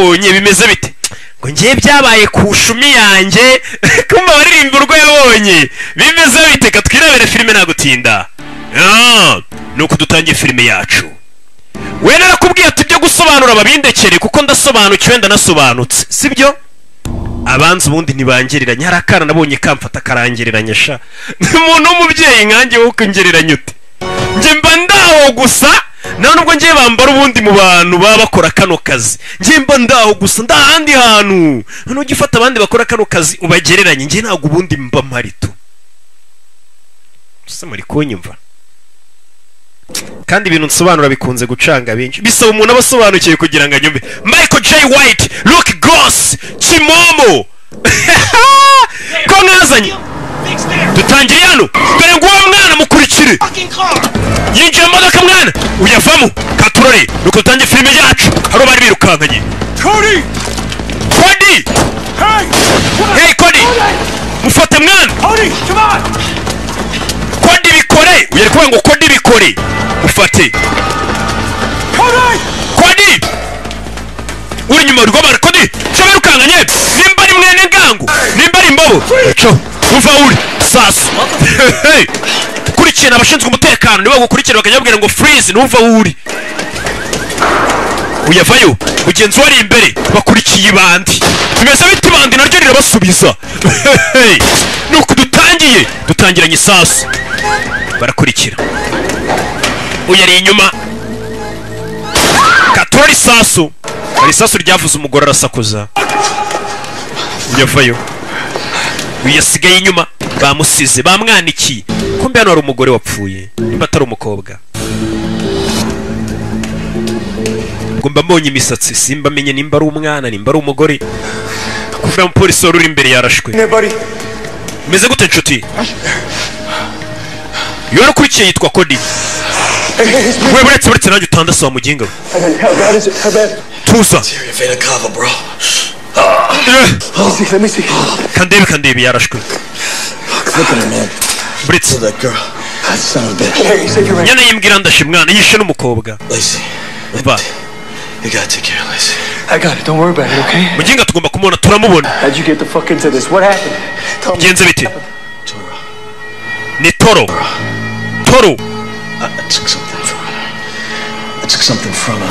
Bonye bimeze bite ngo ngiye byabaye ku shumi yanjye kumva baririmba urwo yabonye bimeze bite? Katwirebere filime nagutinda. Nuko dutangiye filime yacu. We narakubwiye ati ibyo gusobanura babindekere kuko ndasobanukiwe ndanasobanutse, sibyo? Abanzi ubundi ntibangereranya. Hari akana nabonye kamfata karangereranya sha. Umuntu w'umubyeyi nkanjye wo kungereranya ute? Njye mba ndaho gusa, nta nubwo ngiye bambara ubundi mu bantu baba bakora kano kazi. Njye mba ndaho gusa, ndahandi hantu. Nujya ufata abandi bakora kano kazi ubagereranye, njye ntabwo ubundi mba marito. Se muri kunyumva? Kandi ibintu nsobanura bikunze gucanga benshi, bisaba umuntu abasobanukiye kugira ngo anyumve. Michael J White, Luke Goss, Kimomo. Ko mwazanye dutangiriye hano. Dore ngo uwo mwana mukurikire yinjiye mu modoka, mwana uyavamo katurore. Nuko dutangiye filime yacu. Hari bari birukankanye. Cody! Cody! Hey Cody! Mufate mwana! Cody, come on! Cody bikore! Uyari kuvuga ngo Cody bikore. Mufate. Cody! Cody! Uri nyuma rw'abari Cody! Cyo birukankanye! Nimba ari mwene ngangu, nimba ari imbobo. Cyo uva uri sasu. Hey! Kurikirana abashinzwe umutekano nibo gukurikira bakajya ngo freeze nuva uri. Uyavayo mugenzi wari imbere bakurikiye ibandi. Bimeze biti bandi naryo rirabasubiza. Nuko dutangiye dutangiranye isasu. Barakurikira. Uyari inyuma. Katori sasu. Ari sasu ryavuze umugore arasakuza. Uyavayo. Uyasigaye inyuma bamusize bamwanikiye. Kumbe hano hari umugore wapfuye nimba atari umukobwa. Ngomba mbonye imisatsi simba menye nimba ari umwana nimba ari umugore. Kuva umupolisi wari uri imbere yarashwe. Meze gute nshuti? Iyo ukurikiye yitwa Cody. We buretse nanjye utandasa wa muginga. Tuza. Kandebe kandebe yarashwe. Buretse. Nyana yimbwira ndashe mwana yishe n'umukobwa. Ba. You gotta take care of Lacey. I got it. Don't worry about it, okay? Muginga tugomba kumubona turamubona. How'd you get the fuck into this? What happened? Tell me. Genze bite? Ni Toro. Toro. I took something from her. I took something from her.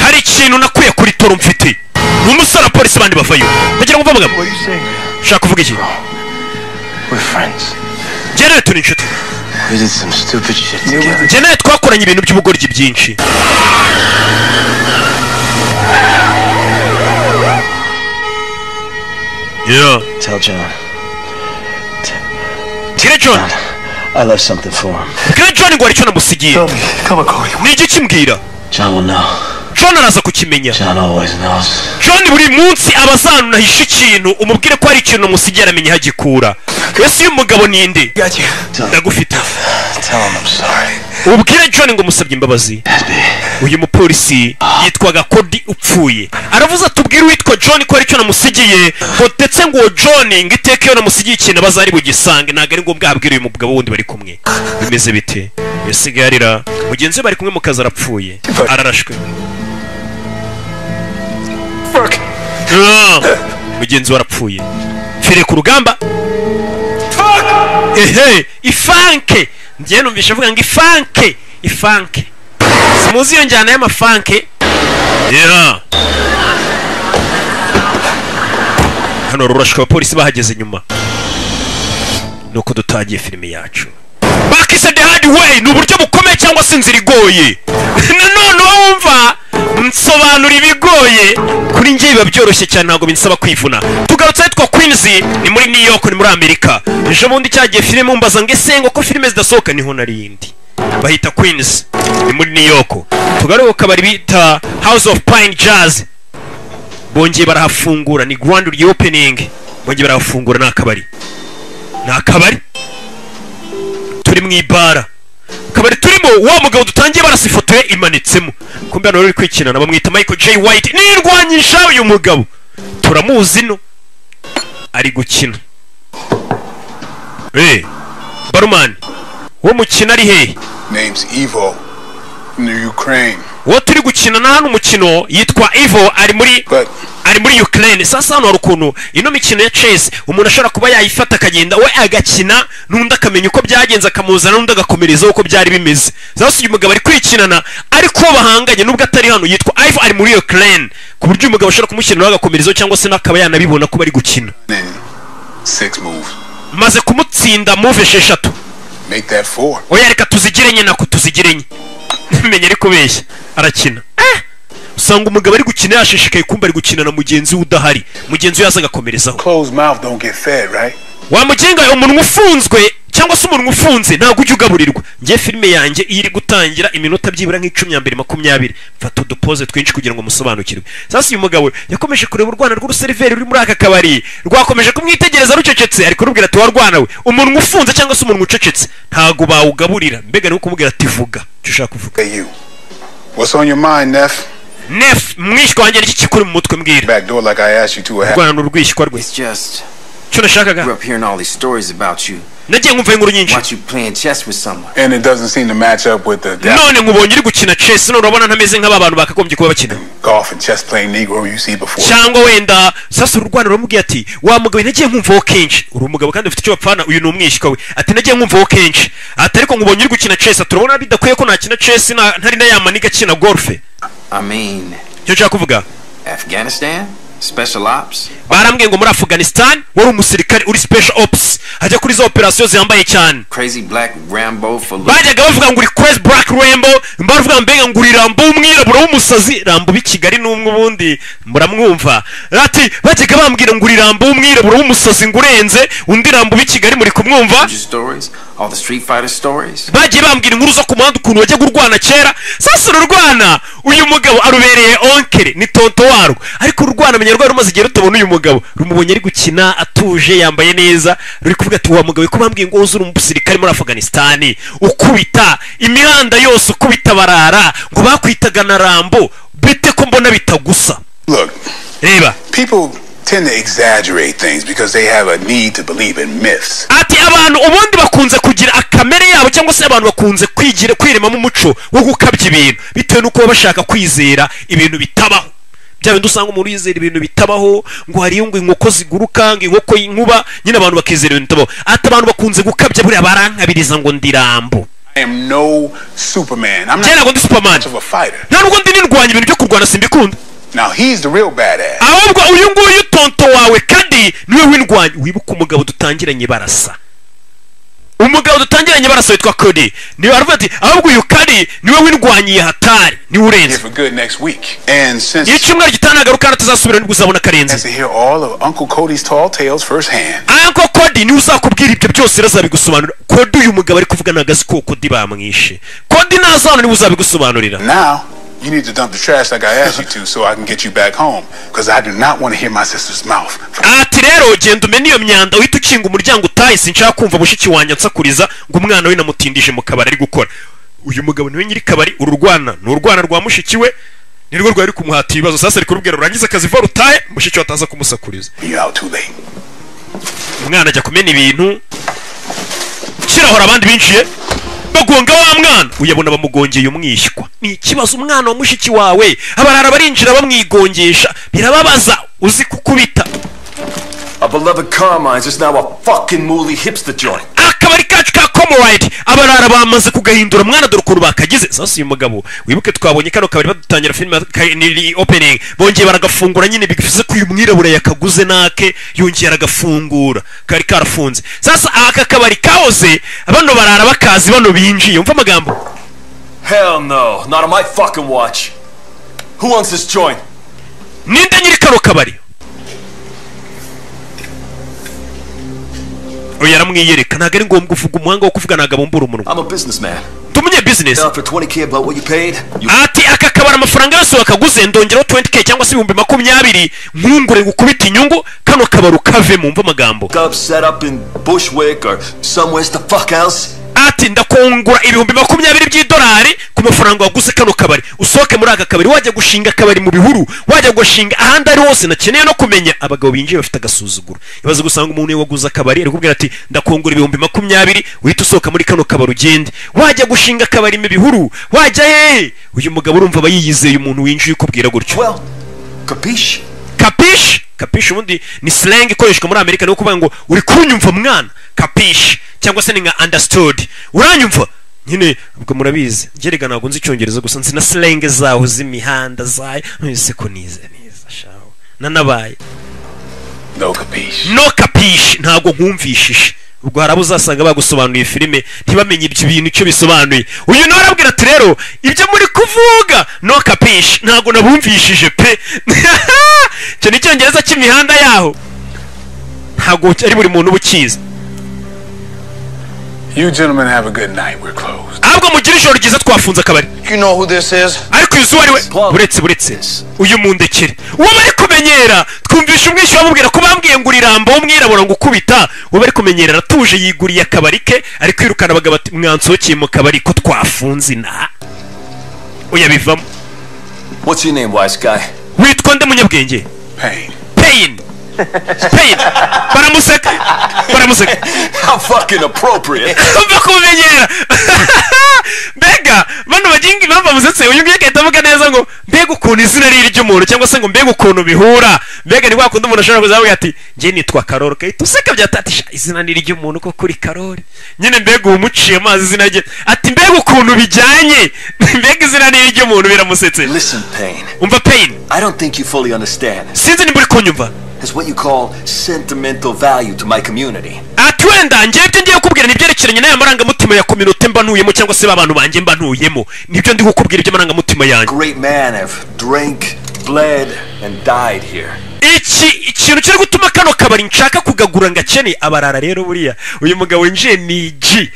Hari ikintu nakuye kuri Toro mfite. Ni umusore polisi bandi bavayo. Ndagira ngo mvuga. What are you saying? Shaka kuvuga iki? We're friends. Jye turi inshuti. We did some stupid shit together. Jye nawe twakoranye ibintu by'ubugoryi byinshi. Yeah. Tell John. Tell John. I left something for him. Tell John ngo aricyo namusigiye. Tell me. Come on, Cody. Ni iki kimbwira? John will know. John araza kukimenya. John always knows. John buri munsi abazanunahisha ikintu umubwire ko ari ikintu namusigiye aramenya hagikura. Ese uyu mugabo ninde? Ndagufite. Tell him I'm sorry. Ubwire John ngo musabye imbabazi. Uyu mupolisi yitwaga Cody upfuye. Aravuze atubwire witwa John ko ari cyo namusigiye, ngo ndetse ngo John ngo iteke yo namusigiye ikintu abazari bugisange ntago ari ngombwa abwire uyu mugabo wundi bari kumwe. Bimeze bite? Yasigarira mugenzi we bari kumwe mu kazi arapfuye. Ararashwe. Fuck. Mugenzi we arapfuye. Fire ku rugamba. Ehe, ifanke. Ndiye numvisha avuga ngo ifanke, ifanke. Simuzi iyo njyana y'amafanke. Yeah. Hano rurashwe abapolisi bahageze nyuma. Nuko dutangiye filime yacu. Bakise the hard way ni uburyo bukomeye cyangwa se inzira igoye. Nanone wumva nsobanura ibigoye kuri njye biba byoroshye cyane ntabwo binsaba kwivuna. Tugarutse ahitwa Queens ni muri New York ni muri Amerika. Ejo bundi cyagiye filime mumbaza ngo ese ngo ko filime zidasohoka niho narindi. Bahita Queens ni muri New York. Tugaruka kabari bita House of Pine Jazz. Bongeye barahafungura ni grand reopening. Bongeye barahafungura n'akabari. N'akabari turi mu ibara. Kabari turimo wa mugabo dutangiye barasa ifoto ye imanitsemo. Kumbe hano ruri kwikinana bamwita Michael J White. Nirwanyisha uyu mugabo. Turamuzi no ari gukina. Barman wo mukina ari he? Name's Evo from the Ukraine. Uwo turi gukina na hano umukino yitwa Ivo, ari muri Ukraine. Sasa hano hari ukuntu ino mikino ya chess umuntu ashobora kuba yayifata akagenda we agakina n'undi akamenya uko byagenze, akamuzana n'undi agakomerezaho uko byari bimeze. Sasa uyu mugabo ari kwikinana ariko uwo bahanganye, nubwo atari hano, yitwa Ivo, ari muri Ukraine, ku buryo uyu mugabo ashobora kumushyira nawe agakomerezaho cyangwa se n'akaba yanabibona ko bari gukina. In six moves. Maze kumutsinda move 6. Make that four. Oya, reka tuzigire enye, nako tuzigire enye. Menya ari kubeshya, arakina. Usanga umugabo ari gukina yashishikaye, kumva ari gukina na mugenzi we udahari, mugenzi we yaza agakomerezaho. Closed mouth don't get fed, right? Wamugenga, umunwa ufunzwe cyangwa se umunwa ufunze ntabwo ujya ugaburirwa. Njye filime yanjye iyo iri gutangira, iminota byibura nk'10 ya mbere, 20, mfata udupoze twinshi kugira ngo musobanukirwe. Sasa uyu mugabo yakomeje kureba urwana rw'uruseriveri ruri muri aka kabari, rwakomeje kumwitegereza rucecetse. Ari kurubwira ati: "Warwana we, umunwa ufunze cyangwa se umunwa ucecetse ntabwo bawugaburira." Mbega ni kumubwira ati: "Vuga icyo ushaka kuvuga." Hey, you. What's on your mind, Neff? Neff, mwishywa wanjye, niki kikuri mu mutwe? Mbwira. Back door like I asked you to. Urwana ni urwishywa rwe. It's just Icyo nashakaga, grew up hearing all these stories about you. nagiye nkumva inkuru nyinshi. Watch you playing chess with someone. And it doesn't seem to match up with the None nkubonye uri gukina chess, none urabona ntameze nk'aba bantu bakagombye kuba bakina golf and chess playing Negro you see before. Cyangwa wenda. Sasa ururwana ruramubwiye ati: "Wa mugabo, nagiye nkumvaho kenshi uri umugabo kandi ufite icyo bapfana." Uyu ni umwishywa we. Ati: "Nagiye nkumvaho kenshi." Ati: "Ariko nkubonye uri gukina chess." Ati: "Urabona bidakwiye ko nakina chess ntari na ya maniga akina golf." I mean, Icyo nshaka kuvuga, Afghanistan? Special ops? barambwiye ngo muri Afghanistan wari umusirikare uri special ops, ajya kuri za operasiyo zihambaye cyane. Crazy Black Rambo for loot. Bajyaga bavuga ngo uri crazy black Rambo, baravuga mbega ngo uri Rambo w'umwirabura w'umusazi. Rambo b'i Kigali n'umwe ubundi muramwumva. Ati: "Bajyaga bambwira ngo uri Rambo w'umwirabura w'umusazi, ngo urenze undi Rambo b'i Kigali." Muri kumwumva? Soldier stories? All the Street Fighter stories? Bagiye bambwira inkuru zo ku muhanda, ukuntu wajyaga urwana kera. Sasa ururwana uyu mugabo arubereye oncle, ni tonto warwo. Ariko ururwana menya rwari rumaze igihe rutabona uyu mugabo, rumubonye ari gukina atuje, yambaye neza, ruri kuvuga ati: "Wa mugabo, ko bambwiye ngo uzi uri umusirikare muri Afghanistan, ukubita imihanda yose, ukubita barara, ngo bakwitaga na Rambo, bite ko mbona bitagusa?" Look, Reba, people tend to exaggerate things because they have a need to believe in myths. Ati: "Abantu ubundi bakunze kugira akamere yabo, cyangwa se abantu bakunze kwigira kwiremamo umuco wo gukabya ibintu bitewe n'uko baba bashaka kwizera ibintu bitabaho." Bya bindi usanga umuntu yizera ibintu bitabaho, ngo hariyo ngo inkoko ziguruka, ngo inkoko y'inkuba, nyine abantu bakizera ibintu bitabaho. Ati: "Abantu bakunze gukabya, buriya barankabiriza ngo ndi Rambo." I am no Superman. I'm Njye not ntabwo ndi Superman. much of a fighter. Nta nubwo ndi nirwanya, ibintu byo kurwana simbikunda. Now he's the real badass. Ahubwo uyu nguyu tonto wawe kandi niwe w'indwanyi. Wibuke umugabo dutangiranye barasa, umugabo dutangiranye barasa witwa Cody, niwe aravuga ati: "Ahubwo uyu Kadi niwe w'indwanyi ya hatari, niwe urenze." Here for good next week. And since Iyo icyumweru gitaha nagaruka hano tuzasubira, nibwo uzabona karenze. to hear all of Uncle Cody's tall tales firsthand. Uncle Cody niwe uzakubwira ibyo byose, rero azabigusobanurira. Cody uyu mugabo ari kuvuga ntabwo azi ko Cody bamwishe. Cody naza hano niwe uzabigusobanurira. Now, you need to dump the trash like I asked you to so I can get you back home. Because I do not want to hear my sister's mouth. Ati: "Rero genda umene iyo myanda, uhite ukinga umuryango utahe. Sinshaka kumva mushiki wanjye ansakuriza ngo umwana we namutindije mu kabari ari gukora." Uyu mugabo niwe nyiri kabari. Uru rwana ni urwana rwa mushiki we, nirwo rwari kumuhata ibibazo. Sasa ari kurubwira rurangize akazi vuba rutahe, mushiki we ataza kumusakuriza. You're out too late. Umwana ajya kumena ibintu kirahora, abandi binjiye bagonga wa mwana. Uyabona bamugongeye umwishywa, ni ikibazo. Umwana wa mushiki wawe, abarara barinjira bamwigongesha, birababaza, uzi kukubita. Our beloved Carmine's is now a fucking mooly hipster joint. Akabari kacu ka Comoride abarara bamaze kugahindura mwana, dore ukuntu bakagize. Sasa uyu mugabo, wibuke twabonye kano kabari badutangira filime, ni opening, bongeye baragafungura nyine, bivuze ko uyu mwirabura yakaguze nake, yongeye aragafungura, kari karafunze. Sasa aka kabari kahoze bano barara bakazi, bano binjiye, umva amagambo. Hell no, not on my fucking watch. Who owns this joint? Ninde nyiri kano kabari? Oya, aramwiyereka, ntabwo ari ngombwa uvuga, umuhanga wo kuvuga ntabwo abumbura umunwa. I'm a businessman. Tumenye business. Down for 20K about what you paid? You Ati: "Aka kabari amafaranga yose wakaguze, ndongeraho 20K cyangwa se 20,000, nkungure gukubita inyungu, kano kabari ukavemo." Umva amagambo. up set up in Bushwick or somewhere the fuck else? Ati ndakungura 20,000 by'idolari ku mafaranga waguze kano kabari, usohoke muri aka kabari, wajya gushinga akabari mu bihuru, wajya gushinga ahandi ari hose nakeneye no kumenya. Abagabo binjiye bafite agasuzuguro, ibaze gusanga umuntu waguze akabari ari kubwira ati ndakungura 20,000 uhita usohoka muri kano kabari ugende, wajya gushinga akabari mu bihuru, wajya hehe. Uyu mugabo urumva aba yiyizeye umuntu winjiye ukubwira gutyo. Well, capiche? Capiche? Capiche ubundi ni slang ikoreshwa muri Amerika, ni ukuvuga ngo uri kunyumva mwana, capiche cyangwa se ni nka understood, uranyumva nyine. Ubwo murabizi ngerega ntabwo nzi icyongereza gusa, nzi na slang zaho z'imihanda zayo, none ko nize neza shaho nanabaye. No capiche. No capiche, ntabwo nkumvishije. Ubwo hari abo uzasanga bagusobanuriye filime ntibamenye ibyo bintu icyo bisobanuye. Uyu nawe arabwira ati rero ibyo muri kuvuga no capiche, ntabwo nabumvishije pe. Icyo ni icyongereza cy'imihanda yaho, ntabwo ari buri muntu uba ukizi. You gentlemen have a good night. We're closed. Ahubwo mugire ijoro ryiza, twafunze akabari. You know who this is? Ariko uyu ari we? Buretse uyu mundekere uwo bari kumenyera, twumvisha umwishywa bamubwira ko bambwiye ngo urirambo w'umwirabura ngo ukubita, uwo bari kumenyera aratuje yiguriye akabari ke, ari kwirukana abagabo ati mwansohokeye mu kabari ko twafunze inaha. Oya bivamo. What's your name, wise guy? Witwa nde munyabwenge? Pain. Pain. Pain. Baramuseka, baramuseka. How fucking appropriate. Umva kumenyera mbega bano baginga impamvu bamusetse, uyu nguyu agahita avuga neza ngo mbega ukuntu izina ari iry'umuntu, cyangwa se ngo mbega ukuntu bihura. Mbega ni kwa kundi umuntu ashobora kuzavuga ati njye nitwa Karori, ugahita useka byatatisha izina ni iry'umuntu ko kuri Karori nyine, mbega ubu umuciye amazi izina rye, ati mbega ukuntu bijyanye, mbega izina ni iry'umuntu, biramusetse. Listen, Payne. Umva Payne. I don't think you fully understand. Sinzi nimba uri kunyumva. Has what you call sentimental value to my community. Ati wenda njyewe ibyo ngiye kukubwira ni ibyerekeranye n'aya marangamutima ya community mba ntuyemo, cyangwa se b'abantu banjye mba ntuyemo, nibyo ndi kukubwira iby'amarangamutima yanjye. Great man have drank, bled, and died here. Iki ikintu kiri gutuma kano kabari nshaka kugagura ngakene abarara rero, buriya uyu mugabo winjiye ni G,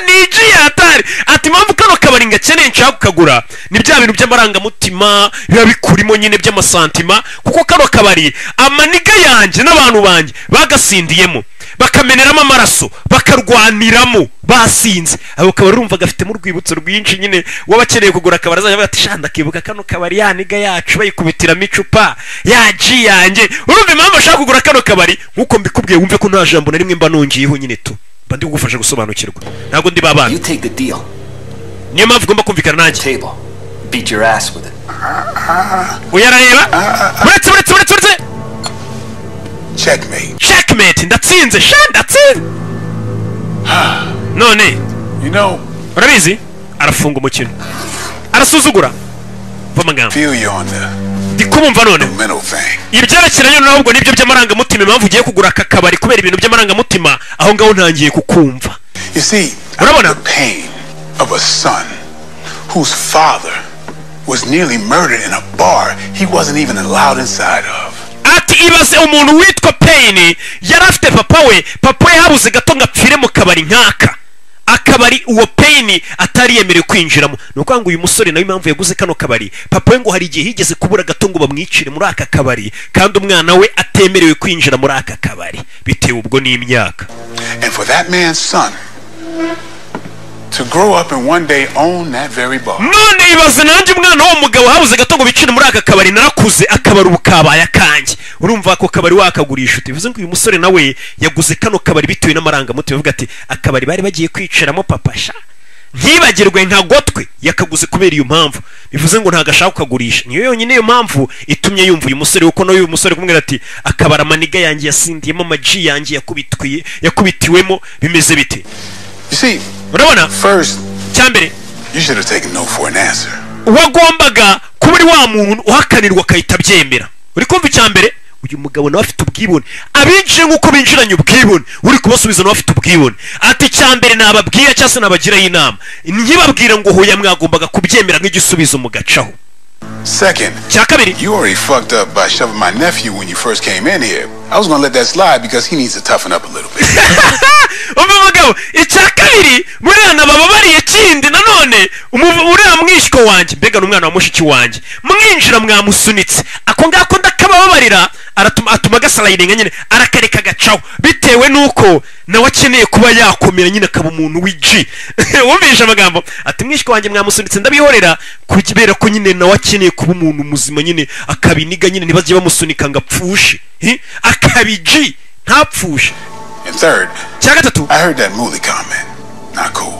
ni G yatari. Ati impamvu kano kabari ngakeneye nshaka kukagura ni bya bintu by'amarangamutima biba bikurimo nyine by'amasantima, kuko kano kabari amaniga yanjye n'abantu banjye bagasindiyemo, bakameneramo amaraso, bakarwaniramo basinze. Ako kabari urumva gafitemo urwibutso rwinshi nyine, waba akeneye kugura akabari azajya avuga ati sha ndakibuka kano kabari, ya niga yacu bayikubitiramo icupa ya G yanjye. Urumva impamvu ashaka kugura kano kabari nk'uko mbikubwiye, wumve ko nta jambo na rimwe mba nongeyeho nyine tu, mba ndi kugufasha gusobanukirwa, ntabwo ndi babana. You take the deal. Niyo mpamvu ugomba kumvikana nanjye. Table. Beat your ass with it. Uyu arareba, buretse buretse buretse buretse. Checkmate. Checkmate, ndatsinze sha, ndatsinze none. You know, Urabizi, arafunga umukino, arasuzugura va amagambo. feel you on the Ndi kubumva none. mental thing. Ibyerekeranye ntabwo nibyo by'amarangamutima, impamvu ugiye kugura aka kabari kubera ibintu by'amarangamutima, aho ngaho ntangiye kukumva. You see, Urabona? the pain of a son whose father was nearly murdered in a bar he wasn't even allowed inside of. Ati ibaze umuntu witwa Payne yari afite papa we, papa we habuze gato ngo apfire mu kabari nk'aka, akabari uwo Payne atari yemerewe kwinjiramo. Ni ukuvuga ngo uyu musore nawe impamvu yaguze kano kabari, papa we ngo hari igihe yigeze kubura gato ngo bamwicire muri aka kabari, kandi umwana we atemerewe kwinjira muri aka kabari bitewe ubwo n'imyaka. And for that man's son to grow up and one day own that very bar. None ibaze nanjye umwana w'uwo mugabo habuze gato ngo bicire muri aka kabari, narakuze akabari ubu kabaye akanjye. Urumva ako kabari wakagurisha ute? Bivuze ngo uyu musore nawe yaguze kano kabari bitewe n'amarangamutima, avuga ati akabari bari bagiye kwicaramo papa sha ntibagirwe nka gotwe, yakaguze kubera iyo mpamvu. Bivuze ngo ntabwo ashaka kukagurisha, niyo yonyine iyo mpamvu itumye yumva uyu musore, kuko nawe uyu musore kumubwira ati akabari amaniga yanjye yasindiyemo, amaji yanjye yakubitwiye yakubitiwemo, bimeze bite? You see, Urabona, first, cyambere, you should have taken no for an answer. Wagombaga kuba uri wa muntu uhakanirwa akahita abyemera. Uri kumva, icya mbere uyu mugabo nawe afite ubwibone, abinjiye nk'uko binjiranye ubwibone, uri kubasubiza nawe afite ubwibone. Ati icya mbere nababwira cyangwa se nabagiraho inama, nkibabwira ngo hoya, mwagombaga kubyemera nk'igisubizo mugacaho. Second, Cya kabiri, you already fucked up by shoving my nephew when you first came in here. I was gonna let that slide because he needs to toughen up a little bit. Umva mugabo, icya kabiri buriya nabababariye, kindi nanone uriya mwishywa wanjye, mbega ni umwana wa mushiki wanjye, mwinjira mwamusunitse, ako ngako ndakabababarira. Aratuma atuma gaslidinga nyine, arakareka gacaho bitewe nuko nawe akeneye kuba yakomera nyine, akaba umuntu w'G. Wumvishe amagambo ati: "Mwishywa wanjye mwamusunitse ndabihorera kubera ko nyine nawe akeneye kuba umuntu muzima nyine, akabiniga nyine, ntibajye bamusunika ngo apfushe." Akaba G, ntapfushe. And third, Cya gatatu, I heard that Mooley comment. Not cool.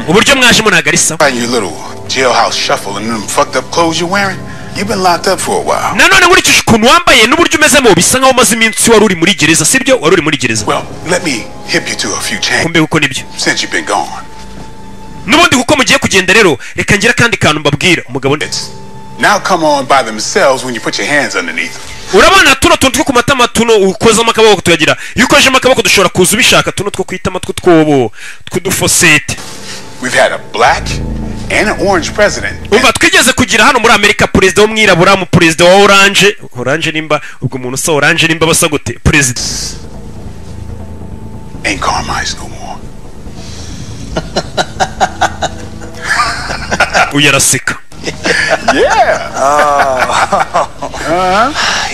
uburyo mwajemo ntabwo ari sawa. By your little jailhouse shuffle and them fucked up clothes you're wearing, you've been locked up for a while. Nanone nkurikije ukuntu wambaye n'uburyo umezemo, bisa nkaho umaze iminsi wari uri muri gereza, sibyo? Wari uri muri gereza. Well, let me hip you to a few changes Kumbe kuko nibyo since you've been gone. N'ubundi kuko mugiye kugenda rero, reka ngire akandi kantu mbabwira umugabo. It's now come on by themselves when you put your hands underneath them. Urabona tuno tuntu two ku matama, tuno ukozamo akaboko tuyagira, iyo ukozemo akaboko dushobora kuza ubishaka, tuno two kwitama tw'utwobo tw'udufosete. We've had a black and an orange president. Umva, twigeze kugira hano muri Amerika perezida w'umwirabura, mu perezida wa orange. Orange nimba ubwo umuntu usa orange nimba basa gute perezida? Ain't Carmine's no more. Uyu araseka. Yeah.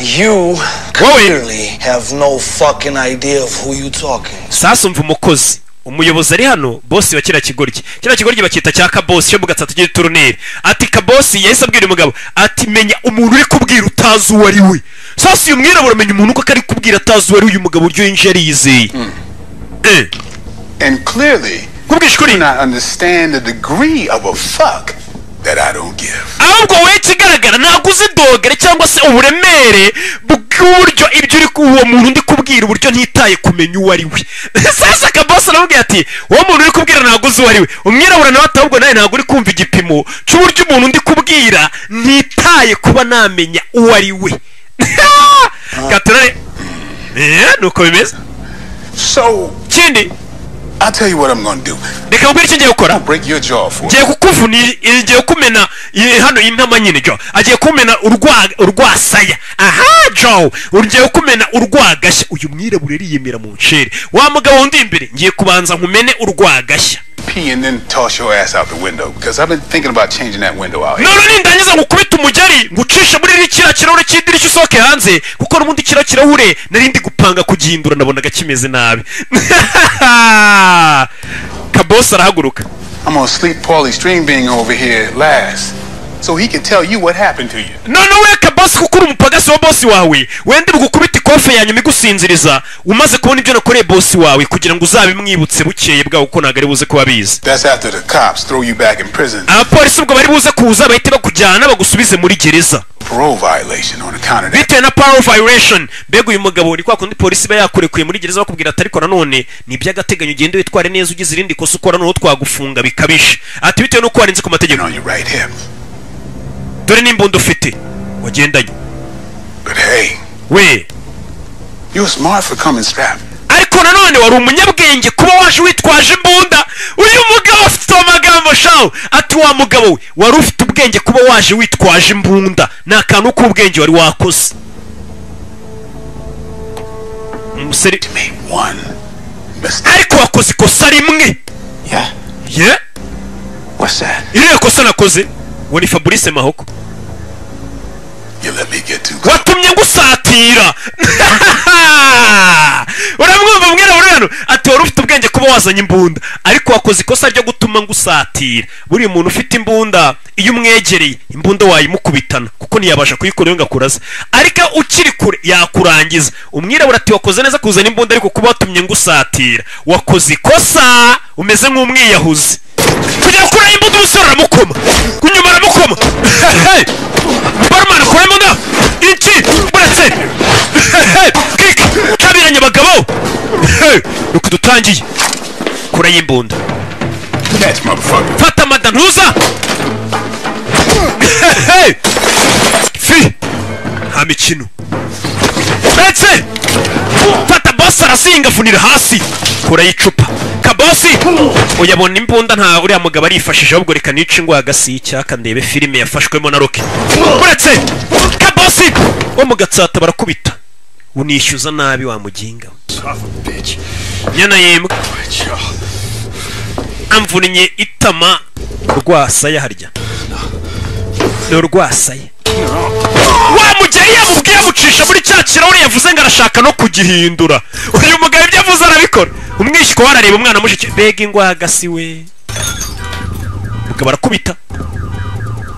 You Wowe clearly have no fucking idea of who you talking. Sasa umva, umukozi, umuyobozi ari hano, bosi wa kiriya kigoryi, kiriya kigoryi bakita cya kabosi cyo mu Gatsata cy'uturuneri. Ati kabosi yahise abwira umugabo ati: "Menya umuntu uri kubwira utazi uwo ari we." Sasa uyu mwirabura amenya umuntu uko ari kubwira atazi uwo ari we. Uyu mugabo uburyo yinjiye ariyizeye. And clearly, Kubwisha ukuri, do not understand the degree of a fuck that I don't give. Ahubwo wowe ikigaragara ntabwo uzi degré cyangwa se uburemere bw'uburyo ibyo uri uwo muntu ndi kubwira, uburyo ntitaye kumenya uwo ari we. Sasa kabosi aramubwira ati: "Uwo muntu uri kubwira ntabwo uzi uwo ari we." Umwirabura nawe ati: "Ahubwo nawe ntabwo uri kumva igipimo cy'uburyo umuntu ndi kubwira ntitaye kuba namenya uwo ari we." Gaturare, nuko bimeze. So, Kindi, I'll tell you what I'm gonna do. reka nkubwire icyo ngiye gukora. I'll break your jaw for Ngiye kukuvuna, ngiye kumena hano intama nyine jo, agiye kumena urwa urwasaya. Aha jo, ngiye kumena urwagashya. Uyu mwirabura ariyemera mu ncere. Wa mugabo wundi imbere, ngiye kubanza nkumene urwagashya. Pee and then toss your ass out the window because I've been thinking about changing that window out here. None nindangiza ngukubite umugeri, ngucishe muri kiriya kirahure cy'idirishya, usohoke hanze, kuko n'ubundi kiriya kirahure nari ndi gupanga kugihindura, nabonaga kimeze nabi. Kabosi arahaguruka. I'm gonna sleep Paulie Stringbean over here last so he can tell you what happened to you. None we kabosi, kuko uri umupagasi wa bosi wawe, wenda bugukubita ikofe ya nyuma igusinziriza umaze kubona ibyo nakoreye bosi wawe, kugira ngo uzabimwibutse bukeye bwawe, kuko ntabwo ari buze kuba abizi. That's after the cops throw you back in prison. Abapolisi ubwo bari buze kuza bahite bakujyana bagusubize muri gereza. Parole violation on account of that. Bitewe na parole violation. Mbega uyu mugabo ni kwa kundi polisi iba yakurekuye muri gereza, bakubwira ati: "Ariko nanone ni iby'agateganyo, ugende witware neza, ugize irindi kosa ukora noneho twagufunga bikabije." Ati bitewe n'uko warenze ku mategeko. On your right hip. Dore n'imbunda ufite wagendanye. But hey, We you were smart for coming strapped. Ariko nanone wari umunyabwenge kuba waje witwaje imbunda. Uyu mugabo afite amagambo shawu. Ati: "Wa mugabo we, wari ufite ubwenge kuba waje witwaje imbunda, ni akantu k'ubwenge wari wakoze." Umusore You made one mistake. Ariko wakoze ikosa rimwe. Yeah? Ye. What's that? Iriya kosa nakoze ngo ni Fabrice Mahoko. You let me get too close. Watumye ngusatira. Uramwumva mwirabura hano ati: "Wari ufite ubwenge kuba wazanye imbunda, ariko wakoze ikosa ryo gutuma ngusatira." Buriya umuntu ufite imbunda, iyo umwegereye imbunda wayimukubitana, kuko ntiyabasha kuyikora ngo akuraze, ariko ukiri kure yakurangiza. Umwirabura ati: "Wakoze neza kuzana imbunda, ariko kuba watumye ngusatira wakoze ikosa, umeze nk'umwiyahuzi." Kujya gukuraho imbunda, umusore aramukoma kunyuma, aramukoma. Barman, kura imbunda iki buretse kik kabiranye abagabo. Nuko dutangiye kura y'imbunda. Catch, motherfucker. Fata mada ntuza fi, nta mikino ndetse fata. Bosi arazinga, avunira hasi, kura y'icupa. Kabosi uyabona imbunda nta uriya mugabo arifashije, ahubwo reka nice ingwa hagasi y'icyaka ndebe filime yafashwemo na Rocky. Uretse kabosi wo mu Gatsata barakubita, unishyuza nabi wa muginga we. Son of a bitch. Nyana y'imbwa, amvunnye itama rwasaya, harya ni urwasaya. Wa mugeri yamubwiye amucisha muri cya Kirahure yavuze ngo arashaka no kugihindura. Uyu mugabo ibyo avuze arabikora. Umwishywa warareba umwana mushike, mbega ingwagasi we. Mugabo arakubita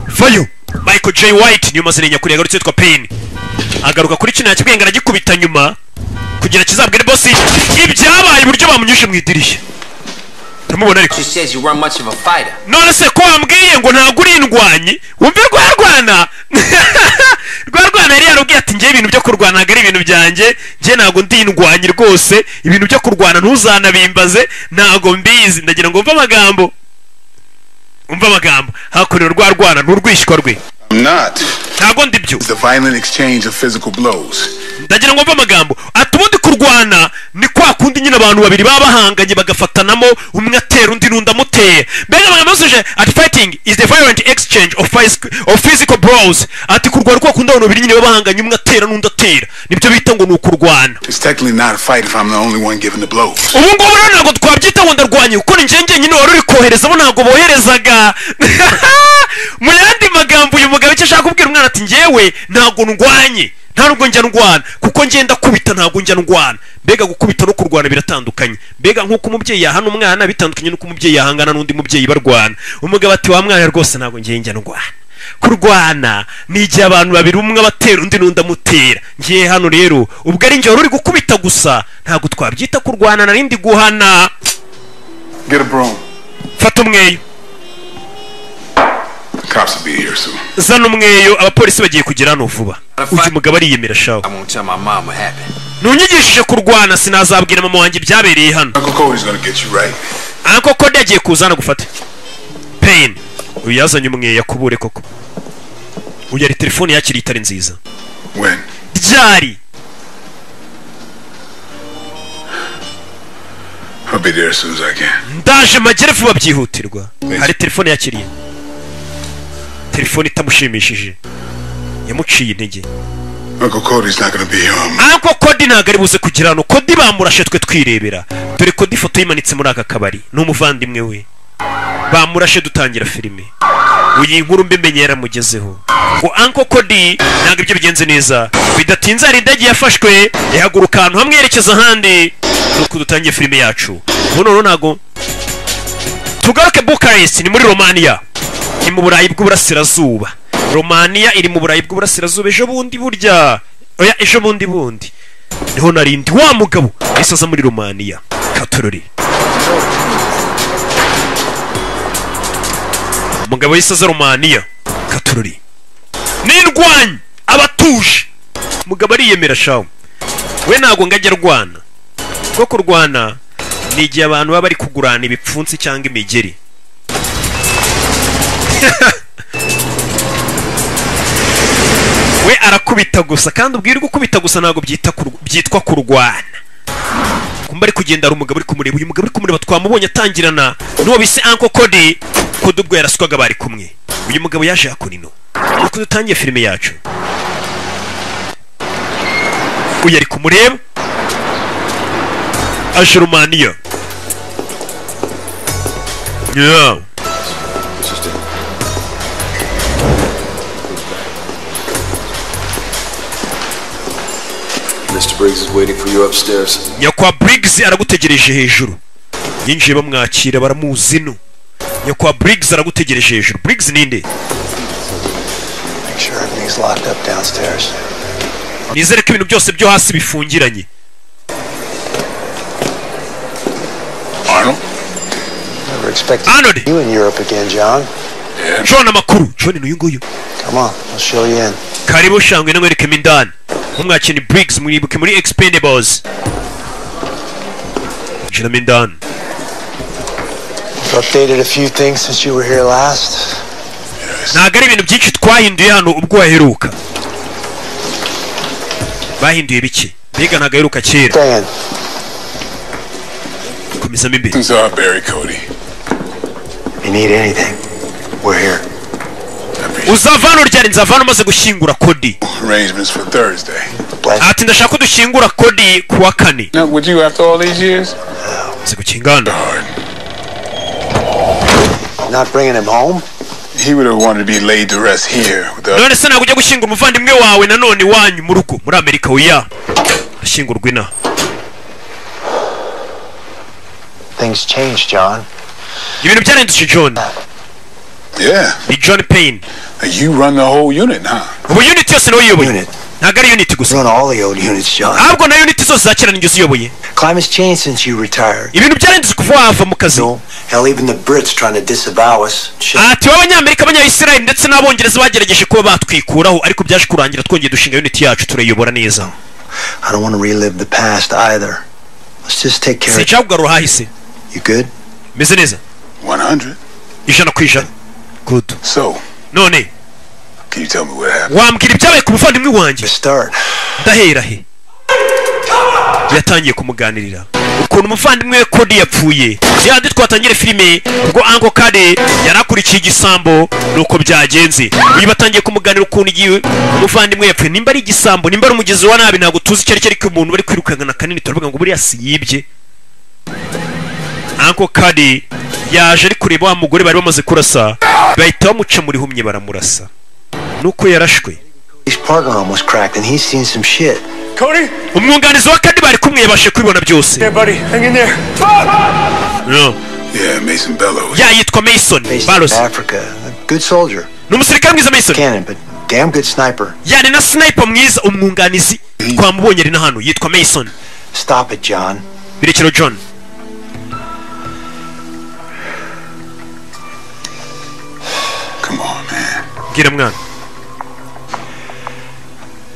vayo. Michael J White niyo mazina nyakuri yagarutse yitwa Payne. Agaruka kuri kino yakibwenga aragikubita nyuma kugira kizabwire boss ibyabaye uburyo bamunyuje mu idirishya. Turamubona ariko. She says you weren't much of a fighter. None se ko wambwiye ngo ntabwo uri indwanyi, wumve rwarwana. Rwarwana yari yarubwiye ati ngiye ibintu byo kurwana ntabwo ari ibintu byanjye, ngiye ntabwo ndi indwanyi rwose, ibintu byo kurwana ntuzanabimbaze, ntabwo mbizi. Ndagira ngo umve amagambo. Umve amagambo. Hakurira rwarwana nturwishywa rwe. I'm not. Ntabwo ndi byo. It's the violent exchange of physical blows. Ndagira ngo mve amagambo. Ati ubundi kurwana ni kwa kundi nyine abantu babiri baba bahanganye bagafatanamo, umwe atera undi n'undi amuteye. Mbega amagambo yasuje ati fighting is the violent exchange of physical blows. Ati kurwana kwa kundi abantu babiri nyine baba bahanganye, umwe atera n'undi atera, nibyo bita ngo ni ukurwana. It's technically not a fight if I'm the only one giving the blows. Ubu ngubu rero ntabwo twabyita ngo ndarwanye, kuko ni njye njyenyine wari uri kohereza, bo ntabwo boherezaga. Mu yandi magambo uyu mugabo icyo ashaka kubwira umwana ati njyewe ntabwo ndwanye, nta nubwo njya ndwana, kuko ngenda kubita ntabwo njya ndwana. Mbega gukubita no kurwana biratandukanye. Mbega nk'uko umubyeyi yahana umwana bitandukanye n'uko umubyeyi yahangana n'undi mubyeyi barwana. Umugabo ati wa mwana rwose ntabwo ngiye njya ndwana. Kurwana ni igihe abantu babiri umwe abatera undi n'undi amutera. Ngiye hano rero ubwo ari njye wari uri gukubita gusa, ntabwo twabyita kurwana, narindi guhana. Get a broom. Fata umweyo. Cops will be here soon. Zana umweyo, abapolisi bagiye kugera hano vuba. Uyu mugabo ariyemera shawe. I won't tell my mom what happened. Ntunyigishije kurwana sinazabwira mama wanjye ibyabereye hano. Uncle Cody's gonna get you right. Uncle Cody agiye kuza gufata Payne. Uyu yazanye umweyo akubure koko. Uyu yari telefone yakiriye itari nziza. When? Ryari? I'll be there as soon as I can. Ndaje magere vuba byihutirwa. Hari telefone yakiriye. Telefone itamushimishije. Yamuciye intege. Uncle Cody's not gonna be home. Uncle Cody ntabwo ari buze kugira hano. Cody bamurashe twe twirebera. Dore Cody ifoto yimanitse muri aka kabari. Ni umuvandimwe we. Bamurashe dutangira filime. Uyi inkuru mbimenye yaramugezeho. Ngo Uncle Cody ntabwo ibyo bigenze neza. Bidatinze hari indege yafashwe ihaguruka ahantu hamwe yerekeza ahandi. Nuko dutangiye filime yacu. Ubu noneho ntabwo tugaruke Bucharest, ni muri Romania. Ni mu Burayi bw'Uburasirazuba. Romania iri mu Burayi bw'Uburasirazuba. Ejo bundi burya, oya ejo bundi bundi niho narindi wa mugabo yahise aza muri Romania. Katorori umugabo yahise aza Romania. Katorori n'indwanyi abatuje. Umugabo ariyemera shawo, we ntabwo ngajya arwana, kuko kurwana ni igihe abantu baba bari kugurana ibipfunsi cyangwa imigeri. We arakubita gusa, kandi ubwira gukubita gusa ntabwo byitwa kurwana. Kumba ari kugenda ari umugabo uri kumureba. Uyu mugabo uri kumureba twamubonye atangirana n'uwo bise Uncle Cody. Cody ubwo yaraswaga bari kumwe. Uyu mugabo yaje hakuno nuko dutangiye filime yacu. Uyu ari kumureba aje Romania. Yeah. Mr. Briggs is waiting for you upstairs. Nyakwa Briggs aragutegereje hejuru. Yinjiye bamwakira baramuzi no. Nyakwa Briggs aragutegereje hejuru. Briggs ninde? Make sure everything's locked up downstairs. Nizere ko ibintu byose byo hasi bifungiranye. Arnold? Never expected Arnold. you in Europe again, John. Yeah. John amakuru. John ni uyu nguyu. Come on, I'll show you in. Karibu shangwe namwerekemo indani. Umwakini Briggs mwibuke muri Expendables. Jinamo indani. We've updated a few things since you were here last. Ntabwo ari ibintu byinshi twahinduye hano ubwo waheruka. Bahinduye bike. Mbega ntabwo aheruka kera. Dan. Komezamo imbere. Things are Barry Cody. You need anything, we're here. Uzava hano ryari? Nzava hano umaze gushyingura Cody. Arrangements for Thursday. Ati ndashaka ko dushyingura Cody ku wa kane. Now, would you after all these years? Maze gukingana. Not bringing him home? He would have wanted to be laid to rest here with the None se ntabwo ujya gushyingura umuvandimwe wawe nanone iwanyu mu rugo muri Amerika? Oya, ashyingurwa inaha. Things changed, John. Ibintu byarahindutse, John. Yeah. Ni John Payne. You run the whole unit, huh? Ubu unit yose niwe uyiyoboye. Unit. Ntabwo ari unit gusa. Run all the old units, John. Ahubwo na unit zose za kera ninjye uziyoboye. Climate's changed since you retired. Ibintu byarahindutse kuva wava mu kazi. No, hell, even the Brits trying to disavow us. Shit. Ati b'Abanyamerika, Abanyayisirayeli ndetse n'Abongereza bagerageje kuba batwikuraho, ariko byaje kurangira twongeye dushinga unit yacu, turayiyobora neza. I don't want to relive the past either. Let's just take care of Sinshaka kugarura ahahise. You good? Meze neza. 100. 100%. Good. So, None can you tell me what happened? wambwira ibyabaye ku muvandimwe wanjye? Start. Ndahera he? Yatangiye kumuganirira ukuntu umuvandimwe we Kodi yapfuye. Yandi twatangire filime ubwo Uncle Kade yari akurikiye igisambo, nuko byagenze. Uyu batangiye kumuganira ukuntu igihe umuvandimwe yapfuye, nimba ari igisambo, nimba ari umugizi wa nabi, ntabwo tuzi icyo ari cyo, ariko umuntu bari kwirukankana kanini turavuga ngo buriya si yibye. Uncle Kade yaje ari kureba wa mugore bari bamaze kurasa, bahita bamuca muri humye baramurasa, nuko yarashwe. His partner almost cracked, and he's seen some shit. Cody? Umwunganizi wa Kadi bari kumwe yabashe kubibona byose. Yeah, buddy. Hang in there. No. Yeah, Mason Bellows. Ya, yitwa Mason Based in Baros. Africa. A good soldier. Ni umusirikare mwiza Mason. Cannon, but damn good sniper. Yani na sniper mwiza. Umwunganizi twamubonye ari na hano, yitwa Mason. Stop it, John. Birekero, John. Come on, man. Bwira mwana.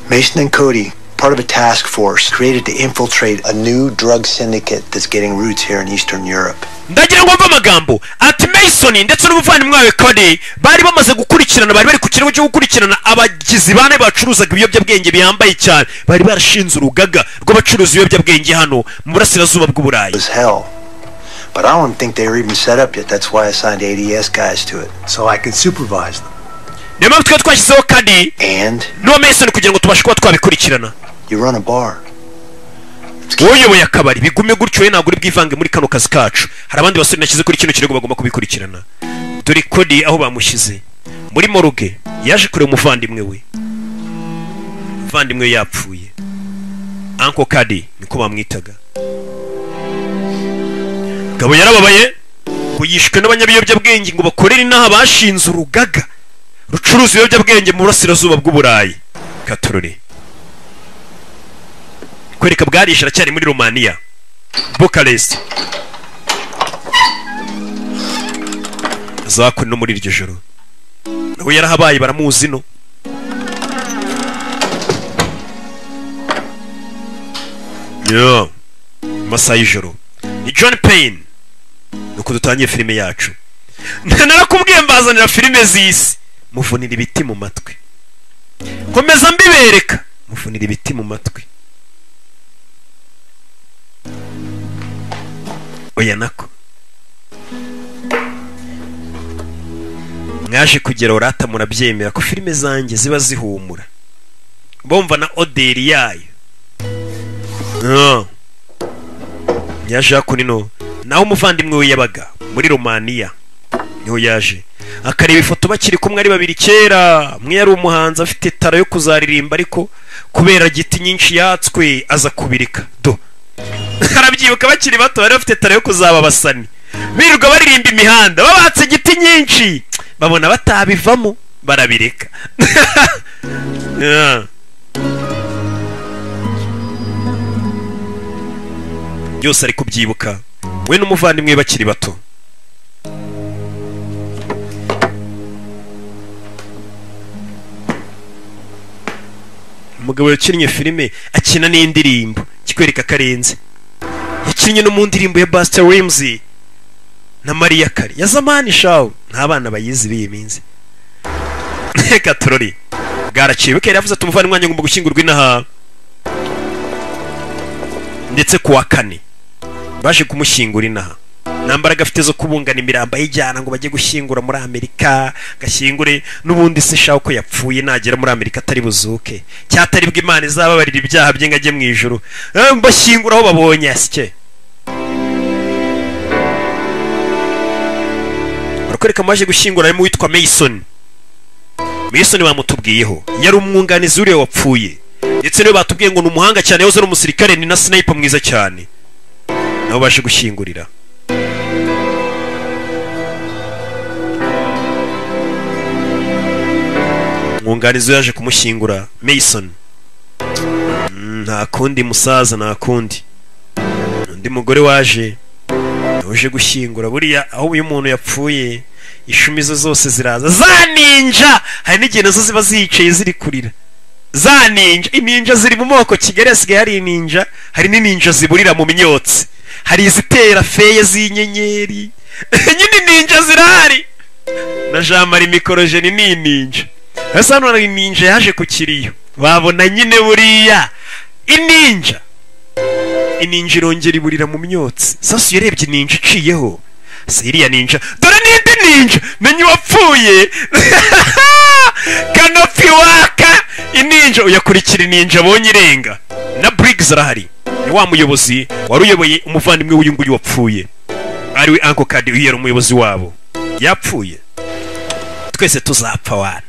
Mason and Cody, part of a task force created to infiltrate a new drug syndicate that's getting roots here in Eastern Europe. Ndagira ngo mve amagambo. Ati Mason ndetse n'umuvandimwe wawe Cody bari bamaze gukurikirana, bari bari ku kirego cyo gukurikirana abagizi ba nabi bacuruzaga ibiyobyabwenge bihambaye cyane. Bari barashinze urugaga rw'abacuruza ibiyobyabwenge hano mu burasirazuba bw'Uburayi. It was hell. But I don't think they were even set up yet. That's why I signed ADS guys to it, so I could supervise them. Niyo mpamvu twari twashyizeho Cody And n'uwa Mason kugira ngo tubashe kuba twabikurikirana. you run a bar. Wowe uyoboye akabari, bigume gutyo, we ntabwo uri bwivange muri kano kazi kacu. Hari abandi basore nashyize kuri kino kirego bagomba kubikurikirana. Dore Cody aho bamushyize muri morgue, yaje kureba umuvandimwe we. Umuvandimwe we yapfuye. Uncle Kadi niko bamwitaga. Gabo yarababaye ngo yishwe n'abanyabiyobyabwenge ngo bakorere inaha, bashinze urugaga rucuruza ibiyobyabwenge mu burasirazuba bw'Uburayi. Katorore kwereka bwarishe, aracyari muri Romania, Bucharest. Zakwe no muri iryo joro nawe yarahabaye, baramuzi no yo mu masaha y'ijoro. Ni John Payne. Nuko dutangiye filime yacu. Narakubwiye mbazanira filime z'isi, muvunira ibiti mu matwi, komeza mbibereka, muvunira ibiti mu matwi. Oya, nako mwaje kugera urata murabyemera ko filime zanjye ziba zihumura, bumva na odeur yayo. Ah. Yaje hakuno naho umuvandimwe we yabaga muri Romania, niho yaje akareba ifoto bakiri kumwe ari babiri kera. Umwe yari umuhanzi afite talent yo kuzaririmba, ariko kubera giti nyinshi yatswe aza kubirika. Do arabyibuka, bakiri bato bari bafite talent yo kuzaba abasani, birirwa baririmba imihanda, babatse igiti nyinshi, babona batabivamo barabireka. Yeah. Byose ari kubyibuka, we n'umuvandimwe we bakiri bato. Umugabo yakinnye filime, akina n'indirimbo, kikwereka karenze. Yakinnye no mu ndirimbo ya Busta Rhymes na Mariah Carey ya zamani shawo, nta bana bayizi b'iyi minsi. Reka turori bwaraciye bukera. Yavuze ati umuvandimwe wanjye ngomba gushyingurwa inaha, ndetse kuwa kane baje kumushyingura inaha. Nta mbaraga afite zo kubungana imirambo ayijyana ngo bajye gushyingura muri Amerika, gashyingure n'ubundi se shaho ko yapfuye, nagera muri Amerika atari buzuke, cyatari bwo Imana izababarira ibyaha bye ngo ajye mu ijuru. Bashyingura aho babonye asike. Barakwereka maje gushyingura harimo witwa Mason. Mason bamutubwiyeho yari umwunganizi uriya wapfuye, ndetse niwe batubwiye ngo ni umuhanga cyane, yahoze ari umusirikare, ni na sniper mwiza cyane. Nabo baje gushyingurira. Umwunganizi yaje kumushyingura Mason. Nta kundi musaza, nta kundi. Undi mugore waje gushyingura, buriya aho uyu muntu yapfuye ishumi zo zose ziraza za ninja. Hari n'igihe nazo ziba ziyicaye ziri kurira za ninja. Ininja ziri mu moko, Kigali hasigaye hari ininja, hari n'ininja ziburira mu myotsi, hari izitera feye z'inyenyeri. Nyine ninja zirahari. Na Jean Marie Mikorojeni ni ninja. Ese hano hari ninja yaje ku kiriyo, babona nyine buriya ininja. Ininja irongera iburira mu myotsi. Sasu yarebye ninja iciyeho, se iriya ninja, dore n'indi ninja menye wapfuye. Kanopi waka ininja, uyakurikira ininja abonye irenga. Na Briggs arahari, ni wa muyobozi wari uyoboye umuvandimwe w'uyu nguyu wapfuye, ariwe Uncle Cady, uyu yari umuyobozi wabo yapfuye. Twese tuzapfa wana,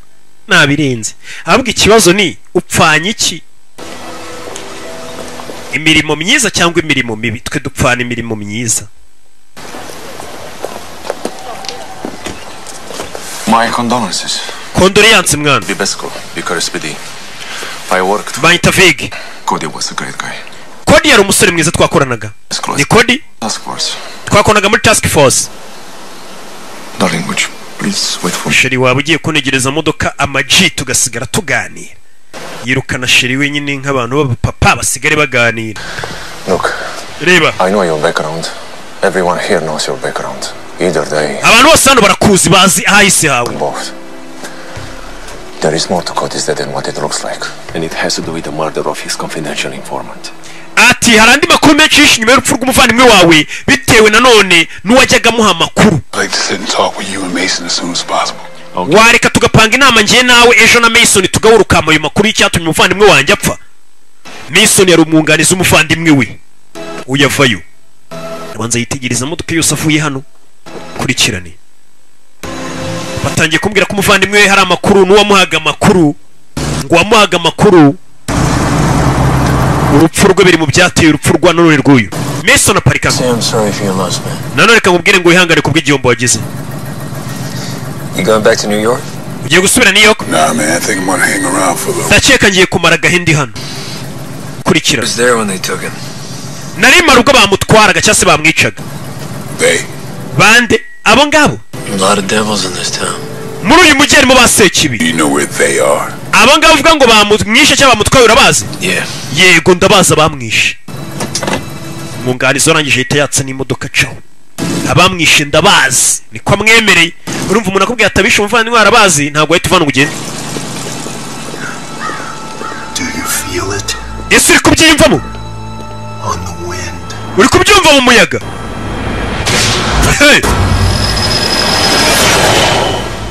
nabirenze. Ahubwo ikibazo ni upfanye iki? Imirimo myiza cyangwa imirimo mibi? Twe dupfana imirimo myiza. My condolences. Condolences mwana. Bibesco, Bucharest PD. I worked. Banyita Vig. Cody was a great guy. Cody yari umusore mwiza twakoranaga. Ni Cody? Task force. Twakoranaga muri task force. Darling, would you please wait for me? Sheri waba ugiye kunegereza modoka amaji tugasigara tuganira. Yirukana sheri wenyine nk'abantu b'abapapa basigare baganira. Look. Reba. I know your background. Everyone here knows your background. Either they. Abantu bose hano barakuzi, bazi ahahise hawe. Both. There is more to Cody's death than what it looks like. And it has to do with the murder of his confidential informant. Ati hari andi makuru menshi yishe nyuma y'urupfu rw'umuvandimwe wawe, bitewe nanone n'uwajyaga amuha amakuru. Wareka tugapanga inama ngiye nawe ejo na Mason tugahurukama ayo makuru y'icyatumye umuvandimwe wanjye apfa. Mason yari umwunganizi w'umuvandimwe we. Uyavayo abanza yitegereza imodoka yose avuye hano. Kurikirane. Batangiye kumbwira ko umuvandimwe we hari amakuru n'uwamuhaga amakuru, ngo wamuhaga amakuru urupfu rwe biri mu byateye urupfu rwa none rw'uyu Mason aparika. Nanone reka nkubwire ngo wihangane kubw'igihombo wagize. You going back to New York? Ugiye gusubira New York? Nah man, I think I'm gonna hang around for a little. Ndakeka ngiye kumara agahindi hano. Kurikira. I was there when they took him. Nari mara ubwo bamutwaraga cyangwa se bamwicaga. They. Bande abo ngabo? A lot of devils in this town. Muri uyu mujyi harimo ba sekibi. You know where they are. Abo ngabo uvuga ngo bamwishe cyangwa bamutwaye urabazi? Yeah. Yego ndabaza bamwishe. Umwunganizi warangije ahita yatsa n'imodoka caho. Abamwishe ndabazi, niko amwemereye. Urumva umuntu akubwiye atabishe umuvandimwe arabazi, ntabwo ahita uvana ugende. Do you feel it? Ese uri kubyiyumvamo? On the wind. Uri kubyumva mu muyaga? Hey!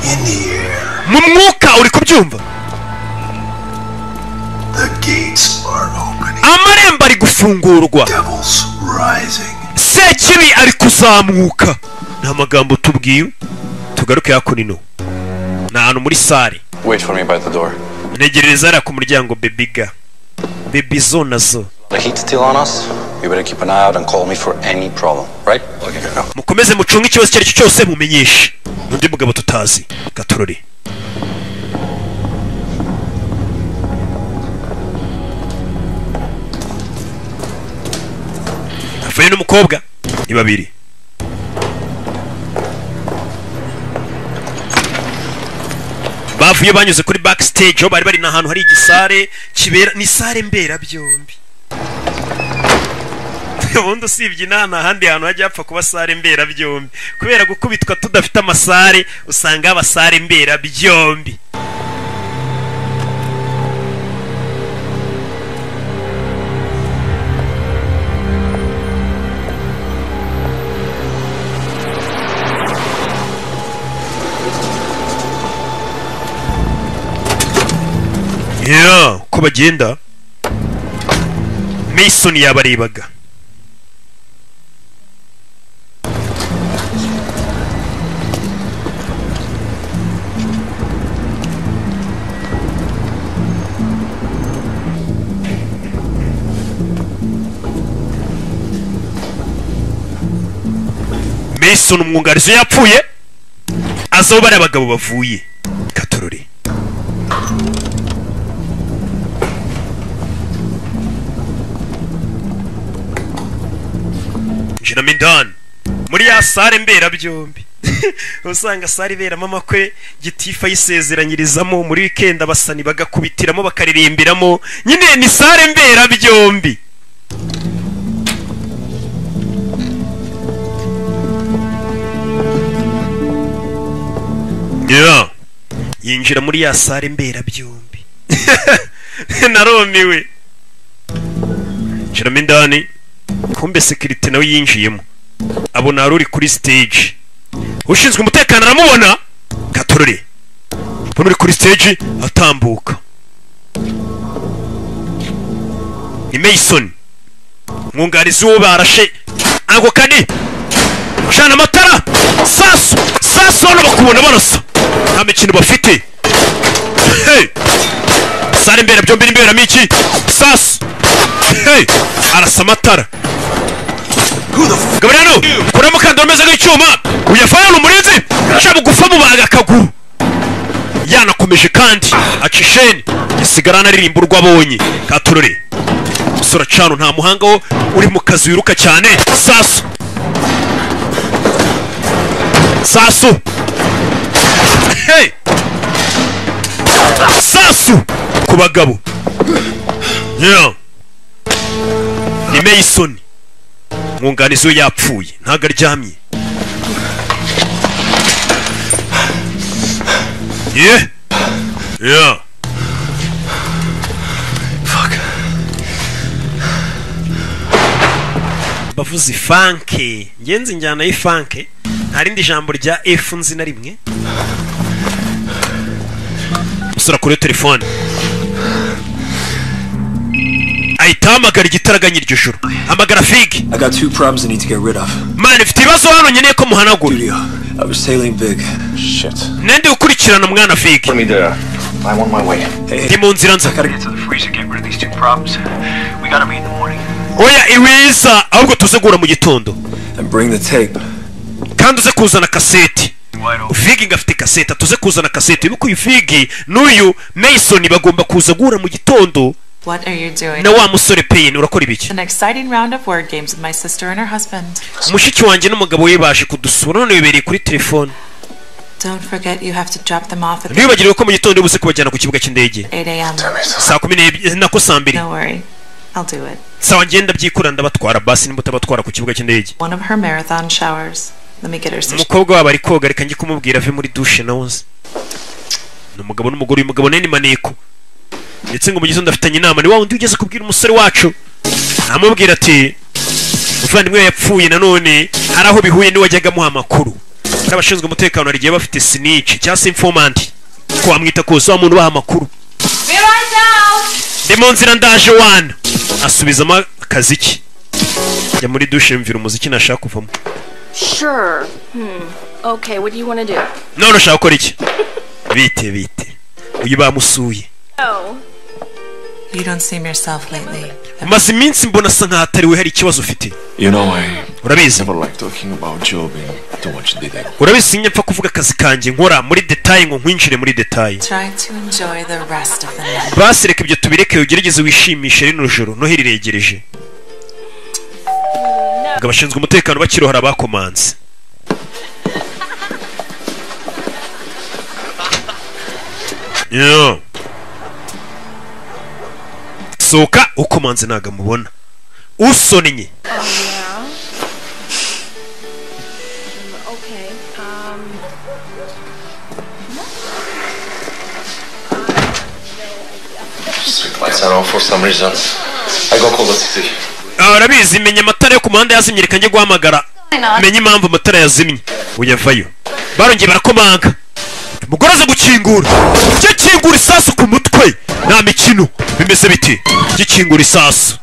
In the air. Mu mwuka uri kubyumva? The gates are opening. Amarembo ari gufungurwa. Devils rising. Sekibi ari kuzamuka. Ni amagambo tubwiye. Tugaruke hakuno. Ni ahantu muri sare. Wait for me by the door. Ntegerereza hariya ku muryango bebiga. Baby zo nazo. The heat's still on us. You better keep an eye out and call me for any problem, right? Okay. Go. Mukomeze mucunge ikibazo icyo ari cyo cyose mumenyeshe. Undi mugabo tutazi. Gatorori. Avuye n'umukobwa ni babiri. Bavuye banyuze kuri backstage aho bari bari n'ahantu hari igisare kibera, ni sare mbera byombi. Ubundi usibye inana ahandi hantu hajya hapfa kuba sare mbera byombi, kubera gukubitwa tudafite amasare usanga abasare mbera byombi. Yeah, ko bagenda Mason yabarebaga. Mason umwungarizo yapfuye azo bari abagabo bavuye katorore. Jina mindani muri ya sare mbera byombi usanga sare iberamo amakwe gitifa yisezeranyirizamo muri weekend abasani bagakubitiramo bakaririmbiramo nyine ni sare mbera byombi. Yeah. Yinjira muri ya sare mbera byombi narumiwe. Jina mindani kumbe security nawe yinjiyemo abona ruri kuri stage ushinzwe umutekano aramubona katorore mbona uri kuri stage atambuka ni Mason mwungarizi wo barashe ako kani shana amatara sasu sasu hano bakubona barasa nta mikino bafite. Hey sare imbere byombi imbere miki sasu. Hey arasa amatara Gabriano kuramo kandi ameze nk'icyuma uyafana umurinzi aca bugufa mubaga akaguru yanakomeje kandi acisheni yasigarana aririmba urwo abonye katorore. Musora cano nta muhanga wo uri mu kazi wiruka cyane sasu sasu. Hey sasu ku bagabo. Yeah ni Mason mwunganizi we yapfuye ntago aryamye. Yeah yeah fuck bavuze ifanke ngenzi njyana y'ifanke nta rindi jambo rya F nzi na rimwe. Musora kuri telefone ahita ahamagara igitaraganya iryo joro hamagara Fig. I got two problems I need to get rid of. Man ifite ibibazo hano nkeneye ko muhanagura. I was sailing big. Shit. Nende ukurikirana mwana Fig. Put me there. I'm on my way. Ndi mu nzira nza. I gotta get to the freezer, get rid of these two problems. We gotta meet in the morning. Oya iwiza ahubwo tuze guhura mu gitondo. And bring the tape. Kandi uze kuzana kaseti. Fig ngafite kaseti tuze kuzana kaseti. Ibuko uyu Fig n'uyu Mason bagomba kuza guhura mu gitondo. What are you doing? Na wa musore Payne urakora ibiki? An exciting round of word games with my sister and her husband. Mushiki wanjye n'umugabo we baje kudusura none bibereye kuri telefone. Don't forget you have to drop them off at Ntiwibagirwe ko mu gitondo buze kubajyana ku kibuga cy'indege. 8 a.m. Saa 12 nako saa 2. Don't worry. I'll do it. Sawa ngenda byikura ndabatwara basi nimba utabatwara ku kibuga cy'indege. One of her marathon showers. Let me get her sister. Umukobwa wabo ari koga reka njye kumubwira ave muri douche nawe. Ni umugabo n'umugore uyu mugabo neni maneko. Ndetse ngo mu gitondo afitanye inama ni wa wundi ugeze kubwira umusore wacu amubwira ati umuvandimwe yapfuye nanone hari aho bihuye n'uwajyaga amuha amakuru. Abashinzwe umutekano hari igihe bafite snitch cyangwa se informant ko wamwita kose wa muntu ubaha amakuru. Ndi mu nzira ndaje wana asubizamo akazi ke jya muri douche mvira umuziki nashaka kuvamo. Sure. Okay, what do you want to do? None ushaka gukora iki? Bite bite uyu bamusuye. Oh. You don't seem yourself lately. Umaze iminsi mbona asa nkaho atari we hari ikibazo ufite. You know I urabizi never like talking about job in too much detail. Urabizi sinjya mpfa kuvuga akazi kanjye nkora muri detail ngo nkwinjire muri detail. Try to enjoy the rest of the night. Basi reka ibyo tubireke ugerageze wishimishe rino joro noheri iregereje. Ngo abashinzwe umutekano bakirohara bakomanze. Yeah. Soka ukomanze naga mubona usonnye. Okay. Street lights are off for some reason. I go call the city. Arabizi menya amatara yo ku muhanda yazimye reka njye guhamagara menye impamvu amatara yazimye uyavayo. Barongeye barakomanga umugore aza gukingura gikingura isasu ku mutwe nta mikino bimeze biti gikingura isasu.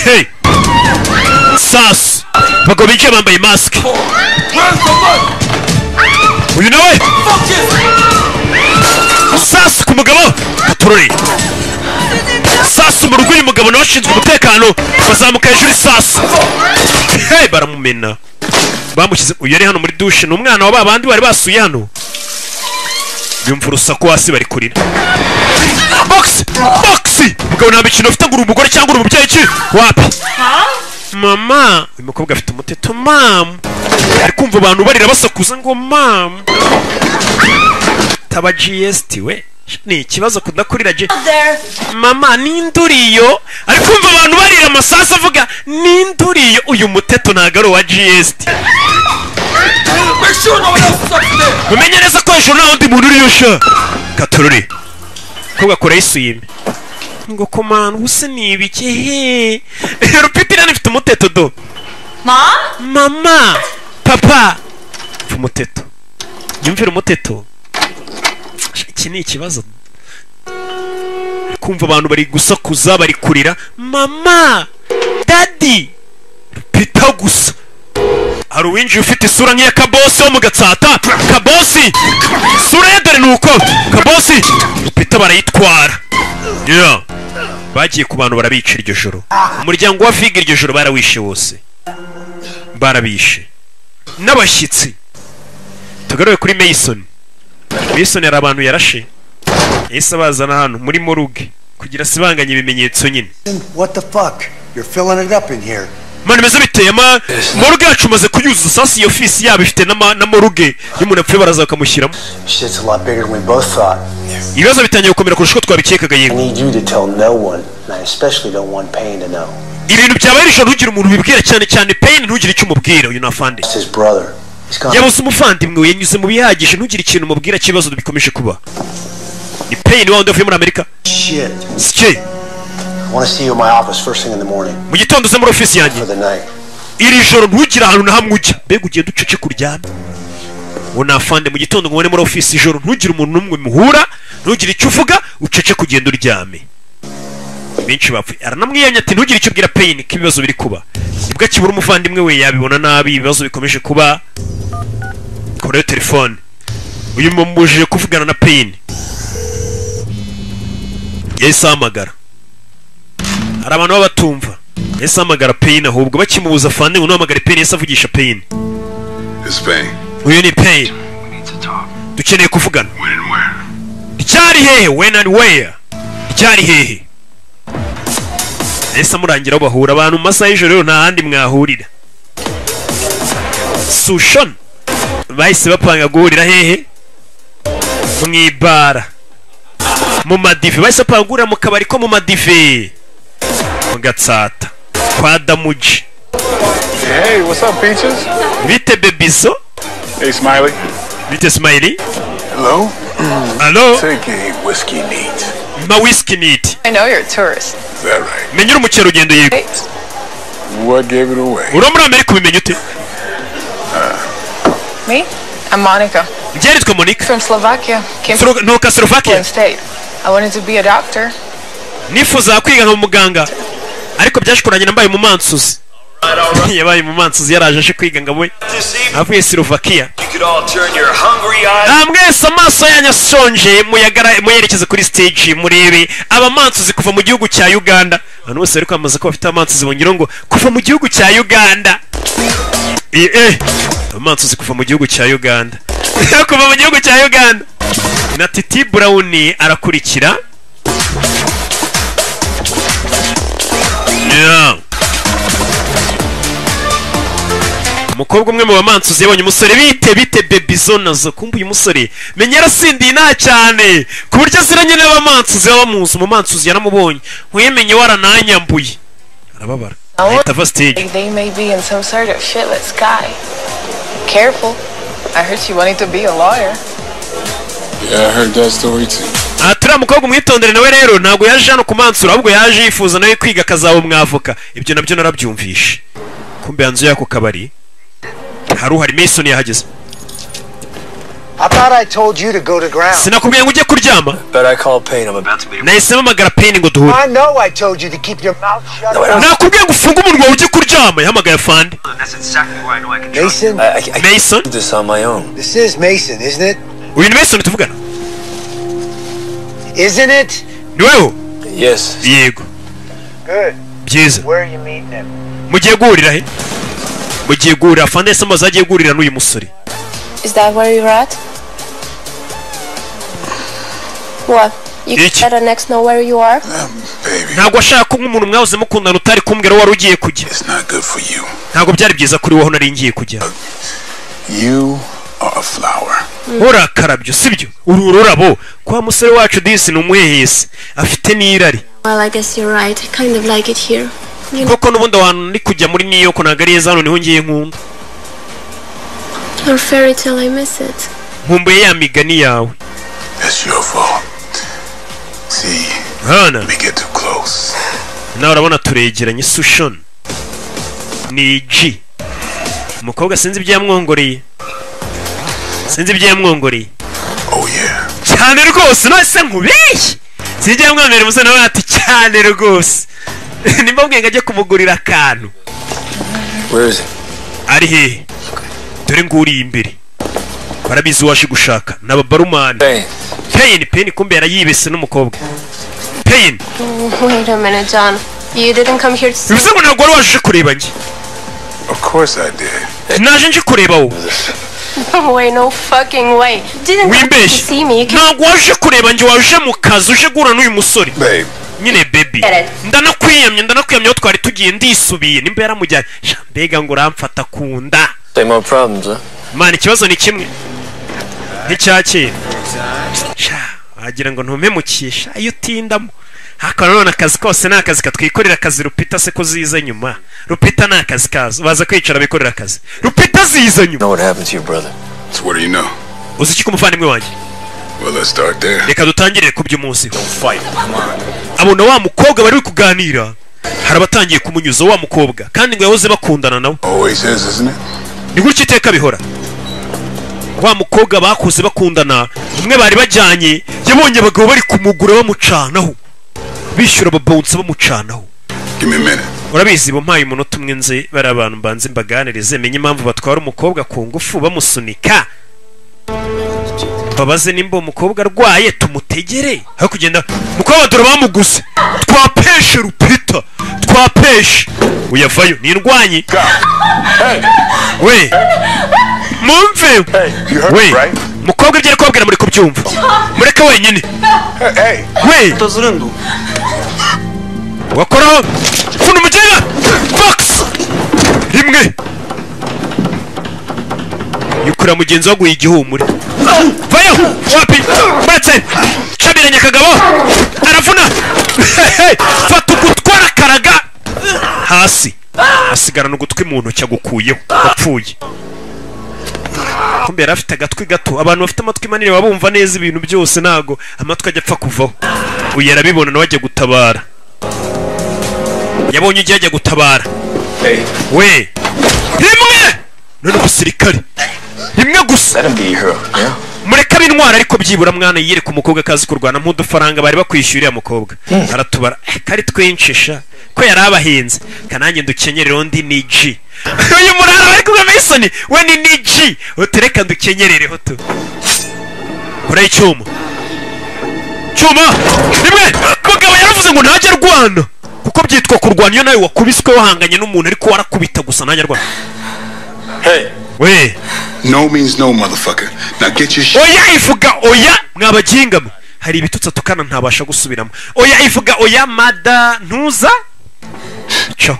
Hey sasu bagabo binjiye bambaye mask uyu nawe sasu ku mugabo atorore Sasu mu rugo uyu mugabo nawe ashinzwe umutekano, bazamuka hejuru isasu. Hey, baramumena. Bamushyize uyu yari hano muri douche, ni umwana wa babandi bari basuye hano. Yumva urusaku hasi bari kurira. Box! Box! Mugabo nta mikino ufite ngo uri umugore cyangwa uri umubyeyi ki? Wapi? Mama, uyu mukobwa afite umuteto mama. Ari kumva abantu barira basakuza ngo mama. Taba GST we. Ni ikibazo kudakurira G. Mama ninduriyo. Ari kumva abantu barira amasasu avuga ninduriyo. Uyu muteto ntago ari uwa GST. Umenye neza ko hejuru nta wundi muntu uriyo sha. Katururi. Kobwa kora isuyime. Ngo komana ubuse ni ibiki he? Rupitira nifite umuteto do. Mama, papa. Umuteto. Yumvira umuteto. Iki ni ikibazo. Kumva abantu bari gusakuza bari kurira mama, daddy. Rupita gusa. Hari uwinjiye ufite isura nk'iya Kabosi wo mu Gatsata. Kabosi. Isura ye dore nuko. Kabosi. Rupita barayitwara. Yeah. Bagiye ku bantu barabica iryo joro. Umuryango wa Viga iryo joro barawishe wose. Barabishe. N'abashyitsi. Tugaruye kuri Mason. Mason yari abantu yarashe. Yahise abazana hano muri morgue kugira sibanganye ibimenyetso nyine. What the fuck? You're filling it up in here. Mani meze biteye ama morgue yacu maze kuyuzuza sasi iyo office yabo ifite na morgue y'umuntu apfuye baraza bakamushyiramo. Shit's a lot bigger than we both thought. Ibibazo bitangiye gukomera kurusha uko twabikekaga yego. I need you to tell no one, and I especially don't want Payne to know. Ibintu byabaye ijoro ntugire umuntu ubibwira cyane cyane Payne ntugire icyo umubwira uyu nafande. His brother. Yabuze umuvandimwe we yanyuze mu bihagije ntugire ikintu umubwira cy'ibibazo bikomeje kuba. Ni Payne wa wundi wavuye muri Amerika. Shit. Shit. I want to see you in my office first thing in the morning. Mu gitondo uze muri office yanjye. For the night. Iri joro ntugire ahantu na hamwe ujya. Mbega ugenda ucece kuryama. Uwo nafande mu gitondo ngo ubone muri office ijoro ntugire umuntu n'umwe muhura, ntugire icyo uvuga, ucece kugenda uryame. Benshi bapfuye. Aranamwiyamye ati ntugire icyo ubwira Payne ko ibibazo biri kuba. Nibwo akibura umuvandimwe we yabibona nabi ibibazo bikomeje kuba. Kora telefone. Uyu mumubujije kuvugana na Payne. Yahise ahamagara. Hari abantu baba batumva. Yahise ahamagara Payne ahubwo bakimubuza afande ngo ntuhamagare Payne yahise avugisha Payne. It's Payne. Uyu ni Payne. Dukeneye kuvugana. Ryari hehe? When and where? Ryari hehe? Yahise amurangira aho bahura abantu mu masaha y'ijoro rero nta handi mwahurira. Sushon bahise bapanga guhurira hehe? Mu ibara. Mu madive bahise bapanga guhurira mu kabari ko mu madive. Mu Gatsata. Kwa Damuji. Hey, what's up, Peaches? Bite Bebiso? Hey, Smiley. Bite Smiley? Hello? Hello? Take a whiskey neat. Ma whiskey neat. I know you're a tourist. Is that right? Menya uri umukerarugendo yego. What gave it away? Uri muri Amerika ubimenya ute? Me? I'm Monica. Njye nitwa Monica. From Slovakia. Came Nturuka Slovakia. State. I wanted to be a doctor. Nifuza kwiga nka muganga. Ariko byashikuranye nambaye mu mansuzi. Yabaye mu mansuzi yaraje aje kwiga ngo we avuye Slovakia. Mwese amaso yanyu asonje muyerekeze kuri stage murebe abamansuzi kuva mu gihugu cya Uganda. Abantu bose bari kwamaza ko bafite amansuzi bongera ngo kuva mu gihugu cya Uganda. Amansuzi kuva mu gihugu cya Uganda. Kuva mu gihugu cya Uganda. Na Titi Brown arakurikira. Yeah. Umukobwa umwe mu bamansuzi yabonye umusore bite bite Bebizo nazo kumva uyu musore menya yarasindiye nta cyane ku buryo aziranye n'abamansuzi bamuzi umumansuzi yaramubonye nkuyemenye warananyambuye arababara ahita ava stage. They may be in some sort of shitless sky. Careful. I heard she wanted to be a lawyer. Yeah, I heard that story too. Turiya mukobwa umwitondere nawe rero ntabwo yaje hano kumansura ahubwo yaje yifuza nawe kwiga akazaba umwavoka ibyo nabyo narabyumvishe. Kumbe hanze y'ako kabari hari uhari Mason yahageze. I thought I told you to go to ground. Sinakubwiye ngo ujye kuryama. But I called Payne. I'm about to meet him. Nahise mpamagara Payne ngo duhure. I know I told you to keep your mouth shut. Nakubwiye ngo ufunge umunwa ujye kuryama. Yahamagaye afande. Mason. Mason. This on my own. This is Mason, isn't it? Uyu ni Mason tuvugana. Isn't it? Ni wewe? Yes. Yego. Good. Byiza. Where are you meeting him? Mugiye guhurira he? Mugiye guhurira, afande yahise agiye guhurira n'uyu musore. Is that where you're at? What? You Iki. let an ex know where you are? Baby, Ntabwo ashaka ko nk'umuntu mwahoze mukundana utari kumbwira aho wari ugiye kujya. it's not good for you. Ntabwo byari byiza kuri wowe aho nari ngiye kujya. You are a flower. Urakarabyo, sibyo? Uru ururabo kwa musore wacu disi ni umuhehesi, afite n'irari. Well, I guess you're right. I kind of like it here. You know, Koko n'ubundi ahantu ndi kujya muri New York ntabwo ari heza, hano niho ngiye nkunda. your fairy tale, I miss it. Nkumbuye ya migani yawe. That's your fault. See, Hana we get too close. nawe urabona turegeranye. Sushon ni G, umukobwa sinzi ibyo yamwongoreye, sinzi ibyo yamwongoreye. Oh, yeah. Cyane rwose, none se nkubeshye? Sinzi ibyo yamwongoreye. Umusore nawe ati cyane rwose, nimba mbwiye ngo ajye kumugurira akantu. Where is he? Ari hehe? Dore nguriye imbere, barabizi uwaje gushaka ni ababarumani. Payne. Payne, Payne, kumbe yarayibese n'umukobwa Payne. Wait a minute, John. You didn't come here to see Bivuze ngo ntabwo wari waje kureba njye? Of course I did. Naje nje kureba wowe. No way, no fucking way. You didn't come here to Wimbeshye. see me. You came Ntabwo waje kureba njye, waje mu kazi, uje guhura n'uyu musore. Babe, Nyine baby. Get it. Ndanakwiyamye, ndanakwiyamye, aho twari tugiye ndisubiye. Nimba yaramujyanye. Sha, mbega ngo uramfata ku nda. Same old problems, huh? Mana, ikibazo ni kimwe nk'icya kera. Sha, wagira ngo ntumemukisha iyo utindamo. Ariko nanone akazi kose ni akazi, katwikorera akazi. Rupita se ko ziza nyuma? Rupita ni akazi kazo, baza kwicara bikorera akazi, Rupita ziza nyuma. Know what happened to your brother? So what do you know? Uzi iki ku muvandimwe wanjye? Well, let's start there. Reka dutangirire ku by'umunsi. Fight. Come on. Abona wa mukobwa bari kuganira, hari abatangiye kumunyuza wa mukobwa, kandi ngo yahoze bakundana nawe. Always is, isn't it? Ni gutya iteka bihora. Wa mukobwa bakuze bakundana, umwe bari bajyanye, yabonye abagabo bari kumugura bamucanaho, bishyura ababonsa bamucanaho. Give me a minute. Urabizi, bumpaye umunota umwe nze bari abantu mbanze mbaganirize, menye impamvu batwara umukobwa ku ngufu bamusunika, babaze nimba uwo mukobwa arwaye tumutegere aho kugenda. Mukobwa dore bamuguze, twapeshe Rupita, twapeshe. Uyavayo ni indwanyi we, mumve. You heard We me, right? mukobwa, ibyo ari kubabwira muri kubyumva? Mureke wenyine. Hey, We wakoraho funa umugega box rimwe, yikorera mugenzi waguye igihumure. Vayo wapi, muretse cabiranye akagabo aravuna. Fata ugutwi arakaraga hasi, asigarana ugutwi mu ntoki agukuyeho, apfuye. Kumbe yari afite agatwi gato. Abantu bafite amatwi manini baba bumva neza ibintu byose, ntago amatwi ajya apfa kuvaho. Uyu arabibona, nawe ajya gutabara, yabonye ugiye ajya gutabara. Hey. We rimwe none umusirikare rimwe gusa. Let him be a hero, yeah? Mureke ab'intwara, ariko byibura mwana yiyereka umukobwa akazi kurwana nk'udufaranga bari bakwishyura uriya mukobwa aratubara. Kari twinshi sha, ko yari abahinze kanange ndukenyerere undi ni G. Uyu murara bari kumwe Mason we ni G, utereka ndukenyerereho tu. Kora icyuma, cyuma rimwe. Mugabo yaravuze ngo ntajya arwana, kuko byitwa kurwana iyo nawe wakubiswe wahanganye n'umuntu, ariko warakubita gusa, ntajya arwana. Hey. We. No means no, motherfucker. Now get your shit. Oya ivuga oya, mwabaginga mwe. Hari ibitutsi atukana ntabasha gusubiramo. Oya ivuga oya, mada ntuza cyo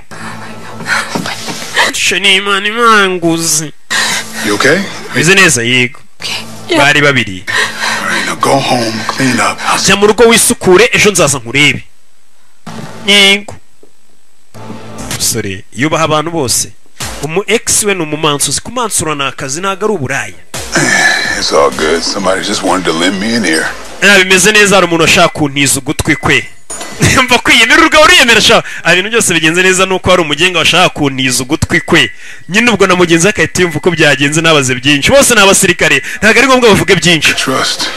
ni Imana imanguzi. You okay? Meze neza, yego, bari babiri. All right, now go home, clean up. I'll Jya mu rugo wisukure, ejo nzaza nkurebe. Yego, musore yubaha abantu bose. Umu ex we ni umumansuzi, kumansura ni akazi, ntabwo ari uburaya. It's all good. Somebody just wanted to lend me an ear. Bimeze neza, hari umuntu washaka kuntiza ugutwi kwe. Mva kwiyemera, urwawe uriyemera sha. Ibintu byose bigenze neza, nuko hari umugenga washaka kuntiza ugutwi kwe nyine. Ubwo na mugenzi we agahita yumva uko byagenze, nabaze byinshi. Bose ni abasirikare, ntabwo ari ngombwa bavuge byinshi. Trust.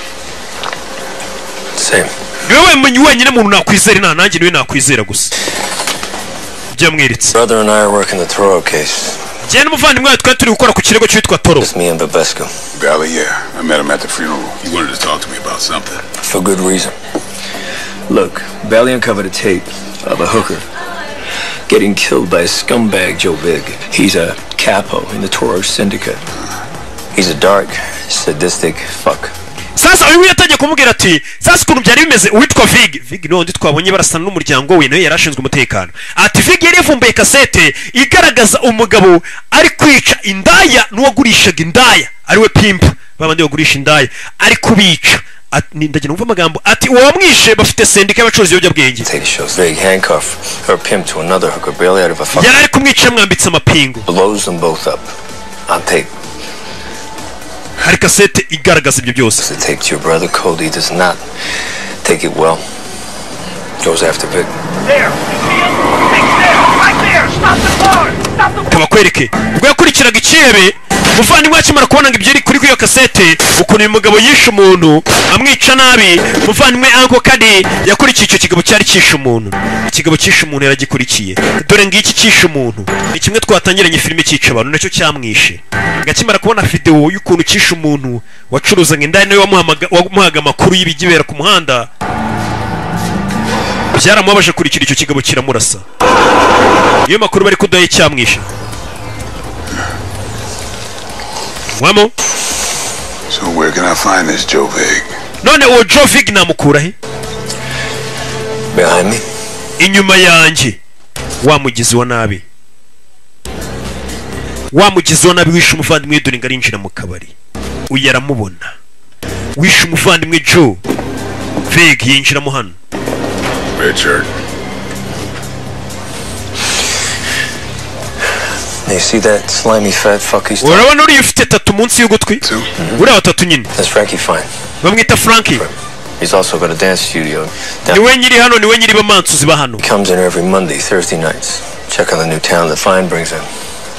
Same. Niwe wenyine muntu nakwizera inama, nanjye niwe nakwizera gusa ibyo yamweretse. Brother and I are working the Toro case. Njyewe n'umuvandimwe wawe twari turi gukora ku kirego cyitwa Toro. Just me and Babesco. Valley, yeah. I met him at the funeral. He wanted to talk to me about something. For good reason. Look, Valley uncovered a tape of a hooker getting killed by a scumbag, Joe Vig. He's a capo in the Toro Syndicate. He's a dark, sadistic fuck. Sasa uyu yatangiye kumubwira ati sasa ukuntu byari bimeze, uwitwa Vig, Vig ni wundi twabonye barasana n'umuryango we, nawe yari ashinzwe umutekano. Ati Vig yari yavumbuye kasete igaragaza umugabo ari kwica indaya n'uwagurishaga indaya, ariwe pimp, babandi bagurisha indaya, ari kubica. Ndagira numva amagambo ati uwamwishe bafite sendika y'abacuruzi ibiyobyabwenge. Tape shows Vig handcuff her pimp to another hooker barely out of a fuck. Yari ari kumwica yamwambitse amapingu. Blows them both up on tape. Hari kasete igaragaza ibyo byose. The tape to your brother Cody does not take it well. Goes after Vic. There! You see him? Vic's there! Right there! Stop the car! Stop the Kabakwereke ubwo yakurikiraga ikihebe umuvandimwe akimara kubona ngo ibyo iri kuri iyo kasete, ukuntu uyu mugabo yishe umuntu amwica nabi. Umuvandimwe Uncle Cody yakurikiye icyo kigabo cyari cyishe umuntu, ikigabo cyishe umuntu yaragikurikiye. Dore ngiki cyishe umuntu, ni kimwe twatangiranye filime cyica abantu, nacyo cyamwishe. Ngakimara kubona videwo y'ukuntu cyishe umuntu wacuruzaga indaya, niwe wamuhaga amakuru y'ibigibera ku muhanda, byaramubabaje kurikira icyo kigabo kiramurasa. Niyo makuru bari kudaye cyamwishe. Wamo? So where can I find this Joe Vig? None uwo Joe Vig namukura he? Behind me. Inyuma yanjye. Wa mugizi wa nabi. Wa mugizi wa nabi wishe umuvandimwe, dore ngarinjira mu kabari. Uyu aramubona. Wishe umuvandimwe Joe Vig yinjiramo hano. Richard. You see that slimy fat fuck he's Urabona uriya ufite tatu munsi y'ugutwi? Uriya tatu nyine. That's Frankie Fine. Bamwita Frankie. He's also got a dance studio. Niwe nyiri hano, niwe nyiri bamansuzi ba hano. He comes in every Monday, Thursday nights. Check on the new town that Fine brings in.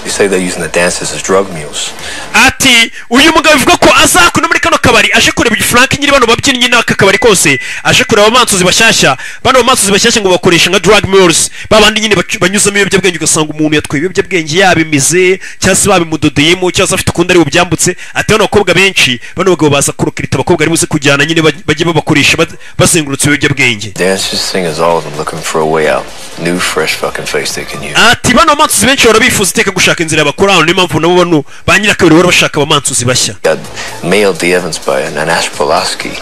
They say they're using the dancers as drug mules. Ati uyu mugabo bivuga ko azakuna muri kano kabari aje kureba Frank nyiri bano babyinnyi n'aka kabari kose, aje kureba abamansuzi bashyashya. Bano bamansuzi bashyashya ngo bakoresha nka drug mules, babandi nyine banyuzamo ibiyobyabwenge, ugasanga umuntu yatwaye ibiyobyabwenge yabimize cyangwa se babimudodeyemo cyangwa se afite ukundi ari bubyambutse. Ati bano bakobwa benshi, bano bagabo baza kurokirita abakobwa ari buze kujyana nyine bajye babakoresha bazengurutse ibiyobyabwenge. Dancers, singers, all of them looking for a way out. New fresh fucking face they can use. Ati bano bamansuzi benshi bahora bifuza iteka gushaka inzira bakora hano, niyo mpamvu nabo bano ba nyirakabiri bahora bashaka abamansuzi bashya. Got mailed the evidence by an Nash Pulaski.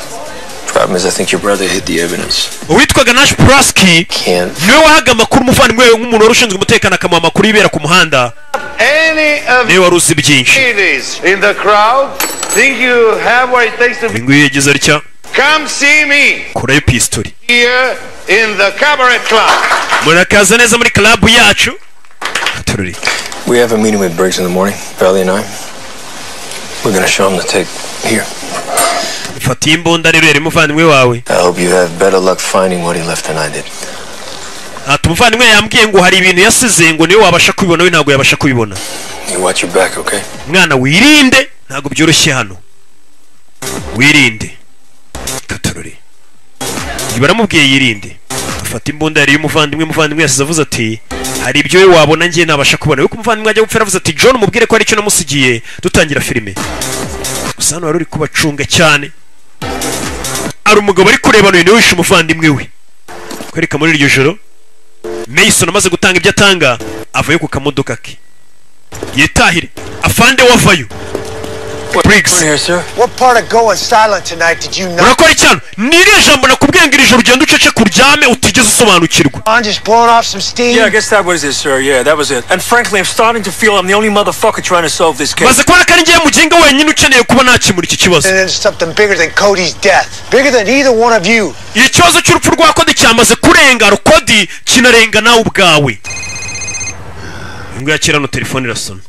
Problem is, I think your brother hid the evidence. Uwitwaga Nash Pulaski niwe wahaga amakuru umuvandimwe we nk'umuntu wari ushinzwe umutekano, akamuha amakuru yibera ku muhanda. Niwe wari uzi byinshi. In the crowd, think you have what it takes to be. Nguyu yagize atya. Come see me. Kurayo pistori. Here in the cabaret club. Murakaza neza muri club yacu. Atururi. We have a meeting with Briggs in the morning, Valley and I. We're gonna show him the tape here. Fata imbunda rero yari umuvandimwe wawe. I hope you have better luck finding what he left than I did. Ati umuvandimwe yambwiye ngo hari ibintu yasize ngo niwe wabasha kubibona, we ntabwo yabasha kubibona. You watch your back, okay? Mwana wirinde, ntabwo byoroshye hano. Wirinde. Katorore. Baramubwiye yirinde. Afata imbunda yari umuvandimwe, umuvandimwe yasize avuze ati hari ibyo we wabona ngiye nabasha kubona. Yuko umuvandimwe ajya gupfira avuze ati John umubwire ko hari icyo namusigiye dutangira filime. Gusa hano wari uri kubacunga cyane. Ari umugabo ari kureba niwe wishe umuvandimwe we. Kwereka muri iryo joro Mason amaze gutanga ibyo atanga avayo ku kamodoka ke. Yitahire afande wavayo. Briggs. What part of going silent tonight did you not? Urakora icyano? Ni irihe jambo nakubwiye ngo iri joro ugende ucece kuryame utigeze usobanukirwa? I'm just blowing off some steam. Yeah, I guess that was it, sir. Yeah, that was it. And frankly, I'm starting to feel I'm the only motherfucker trying to solve this case. Maze kubona ko ari njyewe muginga wenyine ukeneye kuba nakemura iki kibazo. And it's something bigger than Cody's death. Bigger than either one of you. Ikibazo cy'urupfu rwa Cody cyamaze kurenga Cody, kinarenga nawe ubwawe. Ngo yakira no telefone irasona.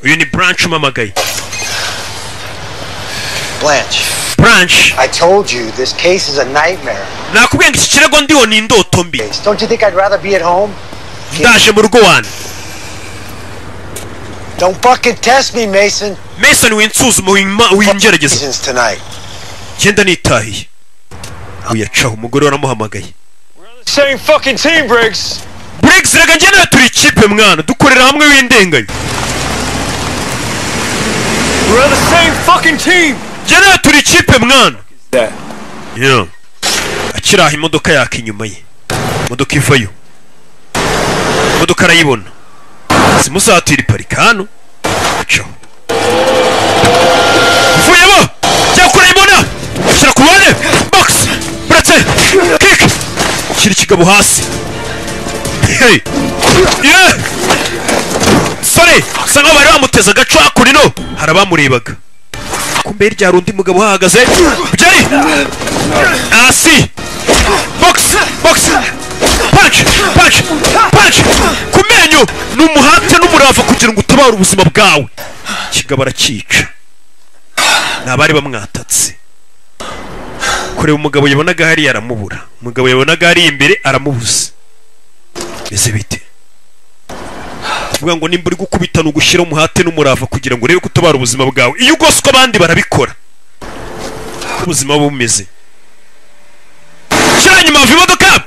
Uyu ni Branch umamagaye. Blanche. Branch. I told you this case is a nightmare. Nakubwiye ngo iki kirego ndiho ni indoto mbi. Don't you think I'd rather be at home? Ndaje mu rugo wana. Don't fucking test me, Mason. Mason winsuzuma wingerageza. Tonight. Genda nitahiye. Uyacaho umugore waramuhamagaye. Same fucking team, Briggs. Briggs rega njye nawe turi ikipe mwana, dukorera hamwe w'indengayo. We're on the same fucking team. Njye nawe turi ikipe mwana. That. Yeah. Akiraha imodoka yaka inyuma ye, imodoka ivayo, imodoka arayibona. Simusatira, iparika hano, acaho uvuyemo cyakora ayibona, shyira ku ruhande box, buretse kick, shyira ikigabo hasi. Hey! Yeah! Sore asa nkaho bari bamuteze agaco. Hakurino hari abamurebaga, kumbe hirya hari undi mugabo uhahagaze byari hasi. Box, box, punch, punch, punch ku menyo. Ni umuhate n'umurava kugira ngo utabare ubuzima bwawe. Kigabo aracyica, ni abari bamwatatse. Kureba umugabo yabonaga hariya aramubura, umugabo yabonaga hariya imbere aramubuze. Bimeze bite? Kuvuga ngo nimba uri gukubita ni ugushyira umuhate n'umurava kugira ngo urebe ko utabara ubuzima bwawe. Iyo ugoswe abandi barabikora, uko ubuzima buba bumeze. Shyira inyuma, hava imodoka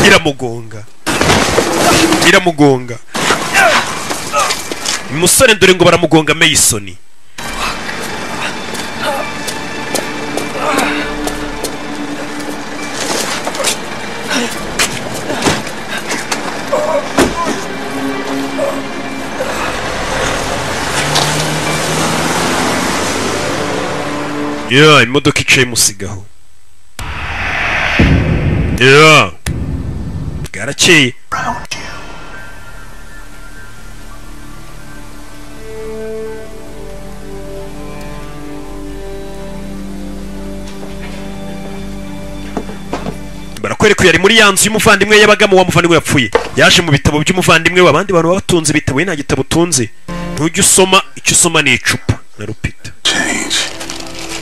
iramugonga, iramugonga umusore. Dore ngo baramugonga Mason. Yeah, imodoka icaye musigaho. Yeah. Bwarakeye. Barakwereka yari muri ya nzu y'umuvandimwe yabagamo, wa muvandimwe yapfuye. Yaje mu bitabo by'umuvandimwe we. Abandi bantu baba batunze ibitabo, we nta gitabo utunze. Ntujya usoma, icyo usoma ni icupa na rupita.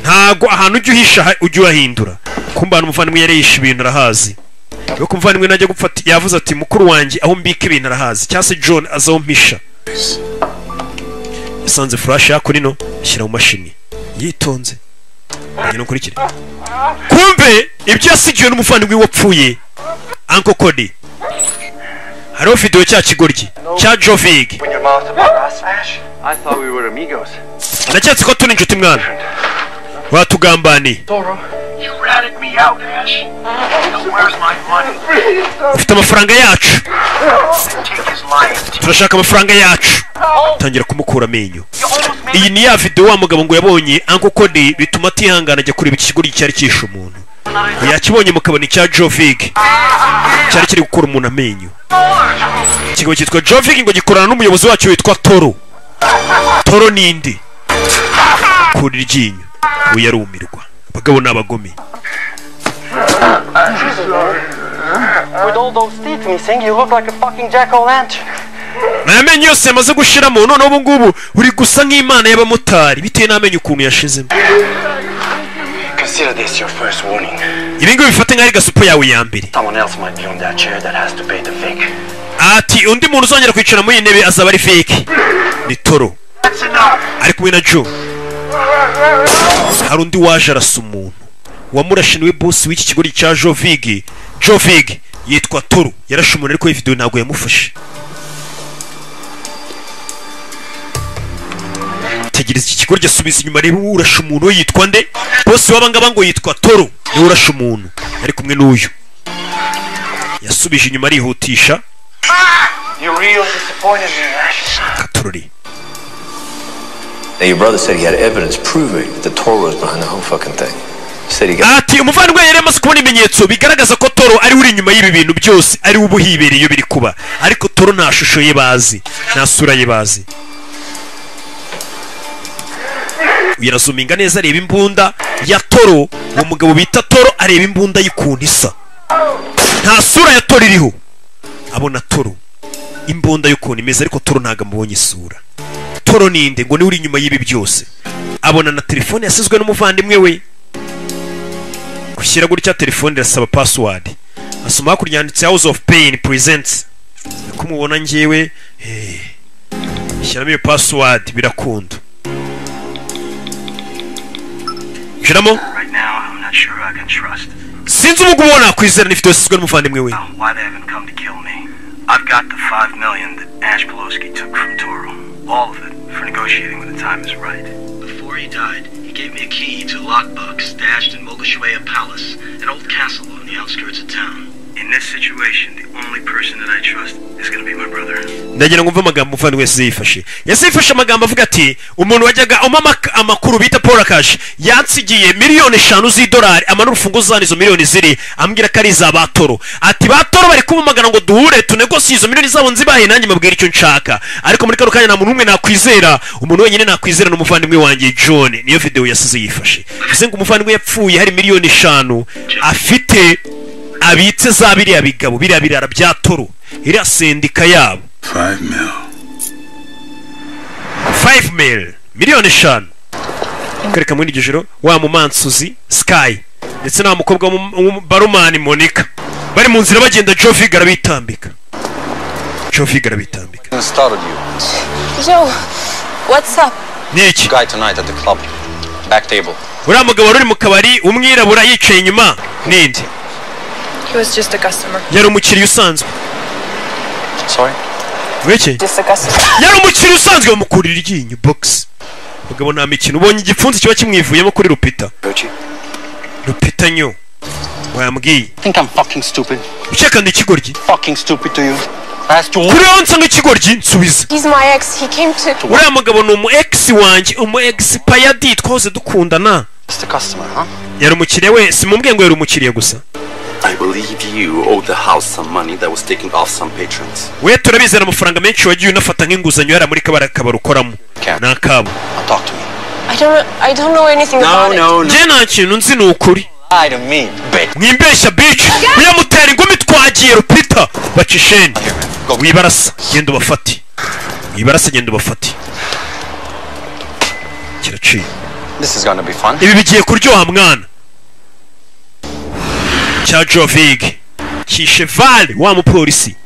Ntago ahantu ujya uhisha ujya urahindura. Kumba ahantu umuvandimwe yari yishe ibintu arahazi. Nuko umuvandimwe najya gupfa yavuze ati mukuru wanjye aho mbika ibintu arahazi, cyangwa se John azi aho mpisha. Yasanze flash hakuno, ashyira mu mashini yitonze. Ngeno nkurikire. Kumbe ibyo yasigiwe n'umuvandimwe wapfuye Uncle Cody. Hariho video cya kigoryi cya Jovig. When your mouth about us, Ash? I thought we were amigos. Ndaketse ko turi inshuti mwana. Watugambaniye. Toro, you ratted me out, Ash. Now where's my money? Ufite amafaranga yacu. Take his lying teeth. Turashaka amafaranga yacu. Tangira kumukura amenyo. Iyi ni ya video wa mugabo ngo yabonye Uncle Cody, bituma atihangana ajya kureba iki kigoryi cyari cyishe umuntu. Yakibonye mukabona icya Jovig cyari kiri gukura umuntu amenyo. Ikigo cyitwa Jovig ngo gikorana n'umuyobozi wacyo witwa Toro. Toro ninde? Kura iryinyo. We yarumirwa. Abagabo ni abagome. With all those teeth missing, you look like a fucking jack-o'-lantern. Aya menyo yose yamaze gushiramo, none ubu ngubu uri gusa nk'imana y'abamotari bitewe n'amenyo ukuntu yashizemo. Consider this your first warning. Ibi ngibi bifate nk'ari gasupo yawe ya mbere. Someone else might be on that chair that has to pay the fake. Ati undi muntu uzongera kwicara muri iyi ntebe azaba ari fake. Ni Toro That's enough. ari kumwe na Joe. Hari undi waje arasa umuntu. Uwamurashe niwe boss w'iki kigo cya Jovig. Jovig yitwa Toro. Yarashe umuntu ariko iyi video ntabwo yamufashe. Tegereza iki kigo gisubiza inyuma, reba urashe umuntu we yitwa nde? Boss w'abangaba ngo yitwa Toro. Niwe urashe umuntu. Ari kumwe n'uyu. Yasubije inyuma arihutisha. You really disappointed me, Ash. Katurori. Now, your brother said he had evidence proving that the Toro was behind the whole fucking thing. Said he got Ati umuvandimwe yari amaze kubona ibimenyetso bigaragaza ko Toro ari uri inyuma y'ibi bintu byose, ari we uba uhibereye iyo biri kuba. Ariko Toro nta shusho ye bazi, nta sura ye bazi. Uyu arazuminga neza areba imbunda ya Toro, uwo mugabo bita Toro areba imbunda y'ukuntu isa. Nta sura ya Toro iriho. Abona Toro imbunda y'ukuntu imeze, ariko Toro ntabwo amubonye isura. Toro ninde ngo niwe uri inyuma y'ibi byose? Abona na telefone yasizwe n'umuvandimwe we. Gushyira gutya telefone irasaba password. Asoma hakurya yanditse House of Pain presents. Ko mubona njyewe, shyiramo iyo password birakunda. Shyiramo. Right now, I'm not sure I can trust. Sinzi ubu ngubu nakwizera n'ifite yasizwe n'umuvandimwe we. Why they haven't come to kill me. I've got the 5 million that Ash Pelosi took from Toro. All of it for negotiating when the time is right. Before he died, he gave me a key to a lockbox stashed in Mogashuea Palace, an old castle on the outskirts of town. In this situation, the only person that I trust is gonna be my brother. Ndagira ngo mve amagambo umuvandimwe wese yifashe. Yasifashe amagambo avuga ati umuntu wajyaga umpa amakuru bita Paul Cash yansigiye 5 miliyoni z'idolari, amanura urufunguzo zane izo miliyoni ziri, ambwira ko ari iza Batoro. Ati Batoro bari kumumagana ngo duhure tunegosiye izo miliyoni zabo, nzibahe nanjye mbabwira icyo nshaka, ariko muri kano kanya nta muntu umwe nakwizera. Umuntu wenyine nakwizera ni umuvandimwe wanjye John. Niyo video yasize yifashe. Bivuze ngo umuvandimwe yapfuye hari 5 miliyoni afite abitse za biriya bigabo, biriya birara bya Toro, iriya sendika yabo. 5 mil. 5 mil, 5 miliyoni. Kwereka muri iryo joro wa mumansuzi Sky ndetse na wa mukobwa w'umubarumani Monica bari mu nzira bagenda, Joe Vig arabitambika. Joe Vig arabitambika. Startled you. Joe, what's up? Ni iki? Guy tonight at the club. Back table. Uriya mugabo wari uri mu kabari, umwirabura yicaye inyuma, ninde? He was just a customer. Yari umukiriya usanzwe. Sorry? Wiki? Just a customer. Yari umukiriya usanzwe. Bamukurira iryinyo box. Mugabo nta mikino, ubonye igipfunsi kiba kimwivuyemo kuri Rupita. Hurt you? Rupita nyo wayambwiye. Think I'm fucking stupid? Ukeka ndi ikigoryi? Fucking stupid to you? I asked you. Kuri wowe nsa nk'ikigoryi? Nsubiza. He's my ex. He came to. Uriya mugabo ni umu ex wanjye, umu ex payadi, twahoze dukundana. Just a customer, huh? Yari umukiriya we, simubwiye ngo yari umukiriya gusa. I believe you owe the house some money that was taken off some patrons. We turabizera amafaranga menshi wagiye unafata nk'inguzanyo yari muri kabari, akabari ukoramo ni akabo. Talk to me. I don't know anything about it. No, no. Njye nta kintu nzi, ni ukuri. Lie to me, bitch. Mwimbeshya bitch. Uyamutera ingumi. Twagiye Rupita, baca isheni. Wibarasa, genda ubafate. Wibarasa, genda ubafate. Kiraciye. This is gonna be fun. Ibi bigiye kuryoha mwana. Cya Jovig kishe Val, wa mupolisi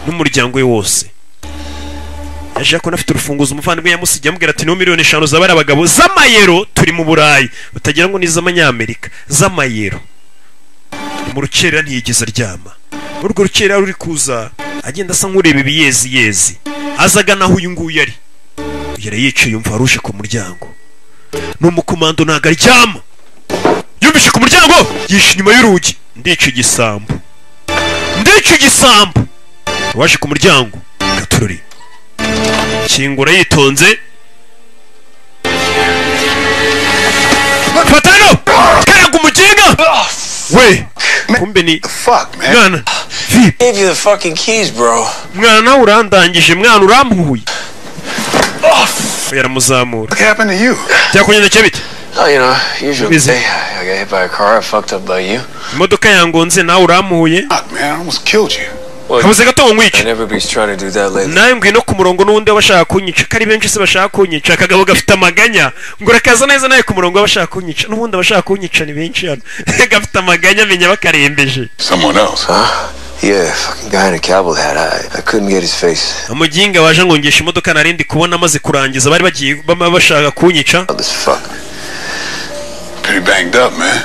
n'umuryango we wose. Yaje ko afite urufunguzo umuvandimwe yamusigiye, amubwira ati niho 5 miliyoni z'abari abagabo z'amayero, turi mu Burayi utagira ngo ni iz'amanyamerika, z'amayero. Mu rukerera ntiyigeze aryama. Muri urwo rukerera ruri kuza agenda asa nk'ureba ibiyezi yezi, aza agana aho uyu nguyu ari. Yari yicaye, yumva waruje ku muryango. Ni umukomando, ntabwo aryama. Yumvise ku muryango, yishe inyuma y'urugi. Ndica igisambo, ndica igisambo. Waje ku muryango gatururi, kingura yitonze. Fata hano, karaga umuginga we. Kumbe ni mwana. Gave you the fucking keys, bro. Mwana, nawe urandangije mwana, urampuye. Yaramuzamura. What happened to you? Byakugendekeye bite? Oh, usual Busy. day. I got hit by a car. I fucked up by you. Imodoka yangonze, nawe urampuye. Man, I almost killed you. Kabuze gato ngo nkwice. And everybody's trying to do that lately. Nawe ngwino ku murongo n'ubundi w'abashaka kunyica, ko ari benshi se bashaka kunyica. Akagabo gafite amaganya ngo urakaza neza nawe ku murongo w'abashaka kunyica n'ubundi, abashaka kunyica ni benshi hano. Gafite amaganya, menya bakarembeje. Someone else. Huh? Yeah, fucking guy in a cowboy hat. I couldn't get his face. Umuginga waje ngongesha imodoka narindi kubona amaze kurangiza, bari bagiye bama bashaka kunyica. This fuck. Pretty banged up, man.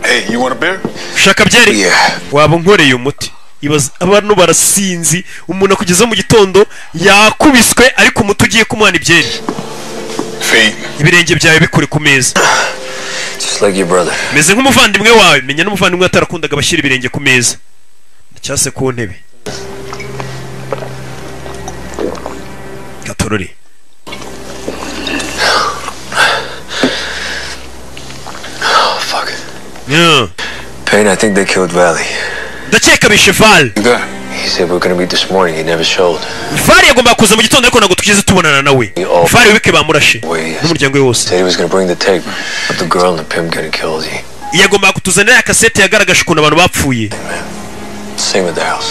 Hey, you want a beer? Ushaka byeri? Waba unkoreye umuti. Ibaze, abantu barasinzi, umuntu akugeza mu gitondo yakubiswe, ariko umuti ugiye kumuhana ibyeri. Feet. Ibirenge byawe bikure ku meza. Just like your brother. Meze nk'umuvandimwe wawe. Menya n'umuvandimwe atarakundaga abashyira ibirenge ku meza cyangwa se ku ntebe. Gatorori. Oh, fuck. Yeah. Payne, I think they killed Valley. Ndakeka bishe Val. He said we were gonna meet this morning. He never showed. Val yagombaga kuza mu gitondo, ariko ntabwo twigeze tubonana nawe. Val wibike, bamurashe n'umuryango we wose. Said he was gonna bring the tape of the girl and the pimp getting killed. He Yagombaga kutuzanira ya kasete yagaragaje ukuntu abantu bapfuye. Same at the house.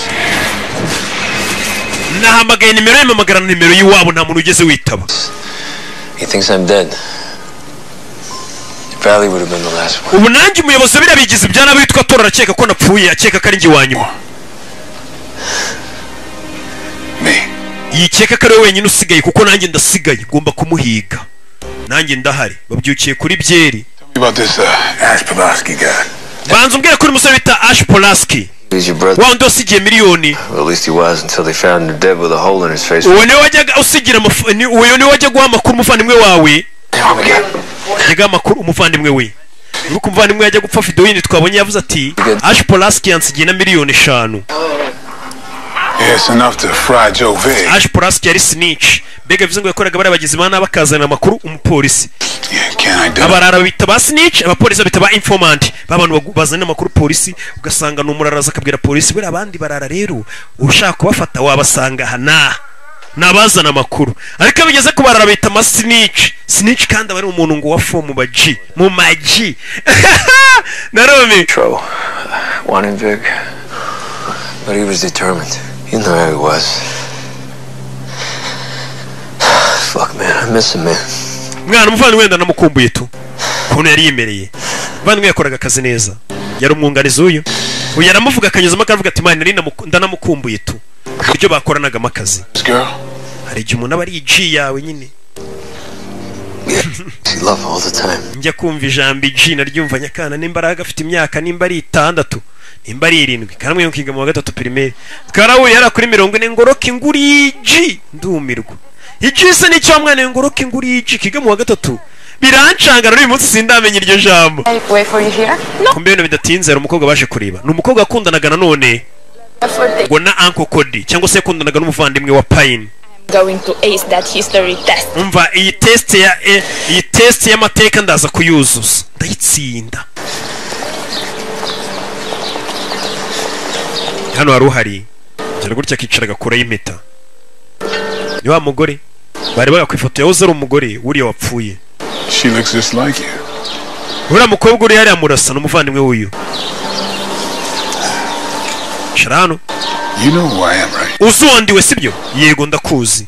Nahamagaye nimero ye, mpamagara na nimero y'iwabo, nta muntu ugeze witaba. He thinks I'm dead. Valley would have been the last one. Ubu nanjye umuyobozi wa biriya bigizi bya nabi witwa Tora arakeka ko napfuye, akeka ko ari njye wa nyuma, yikeka ko ari we wenyine usigaye, kuko nanjye ndasigaye, ngomba kumuhiga, nanjye ndahari. Babyukiye kuri byeri. About this Ash Pulaski guy. Banza umbwire kuri umusore bita Ash Polaski. He's your brother. Wa wundi wasigiye miliyoni. Well, at least he was until they found him dead with a hole in his face. Uwo niwe wajyaga usigira uwo niwe wajya guha amakuru umuvandimwe wawe. Yiga amakuru umuvandimwe we. Nuko umuvandimwe yajya gupfa, video yindi twabonye yavuze ati Ash Polaski yansigiye na miliyoni 5. Yeah, it's enough to fry Joe Vig. Ash Polaski yari snitch, mbega bivuze ngo yakoraga bariya bagizi ba nabi akazanira amakuru umupolisi. Can I do Abarara bita ba snitch, abapolisi bita ba informant, babantu bazanira amakuru polisi. Ugasanga ni umuraraza akabwira polisi buriya abandi barara rero ushaka kubafata wabasanga aha n'aha, nabazana amakuru. Ariko iyo bigeze ku barara bita ama snitch. Snitch kandi aba ari umuntu ngo wa fo mu baji, mu maji narome. Tro wanted Vic, but he was determined. You know how he was. Fuck, man, I miss him, man. Mwana, umuvandimwe wenda namukumbuye tu, ukuntu yari yimereye. Umuvandimwe yakoraga akazi neza, yari umwunganizi. Uyu aramuvuga akanyuzamo akavuga ati man, nari ndanamukumbuye tu, uburyo bakoranagamo akazi. This girl? Hari igihe umuntu aba ari G yawe nyine. She love all the time. Njya kumva ijambo G naryumva nyakana, nimba ari agafite imyaka, nimba ari 6, nimba ari 7, karamwe kiga mu wa gatatu primaire, twarahuye yari kuri 40 ngo rock inguri G, ndumirwa. G se ni cyo mwana ngo rock inguri G kiga mu wa gatatu, birancanga. Rero uyu munsi sindamenya iryo jambo. I wait for you here? No. Kumbe ibintu bidatinze, hari umukobwa baje kureba, ni umukobwa wakundanaga nanone For the ngo na Uncle Cody, cyangwa se yakundanaga n'umuvandimwe wa Pine. Going to ace that history test. Umva, iyi test ya iyi test y'amateka ndaza kuyuzuza, ndayitsinda. Hano hari uhari cyane gutya akicara agakuraho impeta, ni wa mugore bari baga ku ifoto yahoze ari umugore wuriya wapfuye. She looks just like you. Uriya mukobwa uri hariya murasa ni umuvandimwe w'uyu. Cara hano. You know who I am, right? Uzi uwo ndiwe, sibyo? Yego, ndakuzi.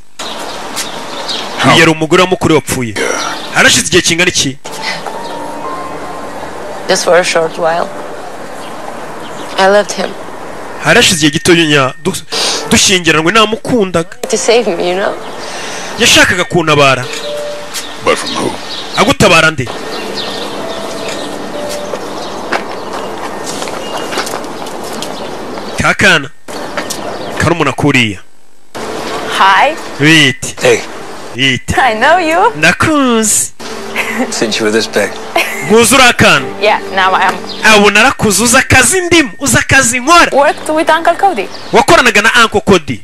Uyu yari umugore wa mukuru wapfuye. Harashize igihe kingana iki? Just for a short while. I loved him. Harashize igihe gito dushyingiranwe, namukundaga. To save me. Yashakaga kuntabara. But from who? Agutabara nde? Kakana karumuna kuriya. Hi. Bite? Hey. Bite? I know you. Ndakuzi. Since you were this big. Nkuzi uri akana. Yeah, now I am. Abo narakuze, uzi akazi ndimo, uzi akazi nkora. Worked with Uncle Cody. Wakoranaga na Uncle Cody.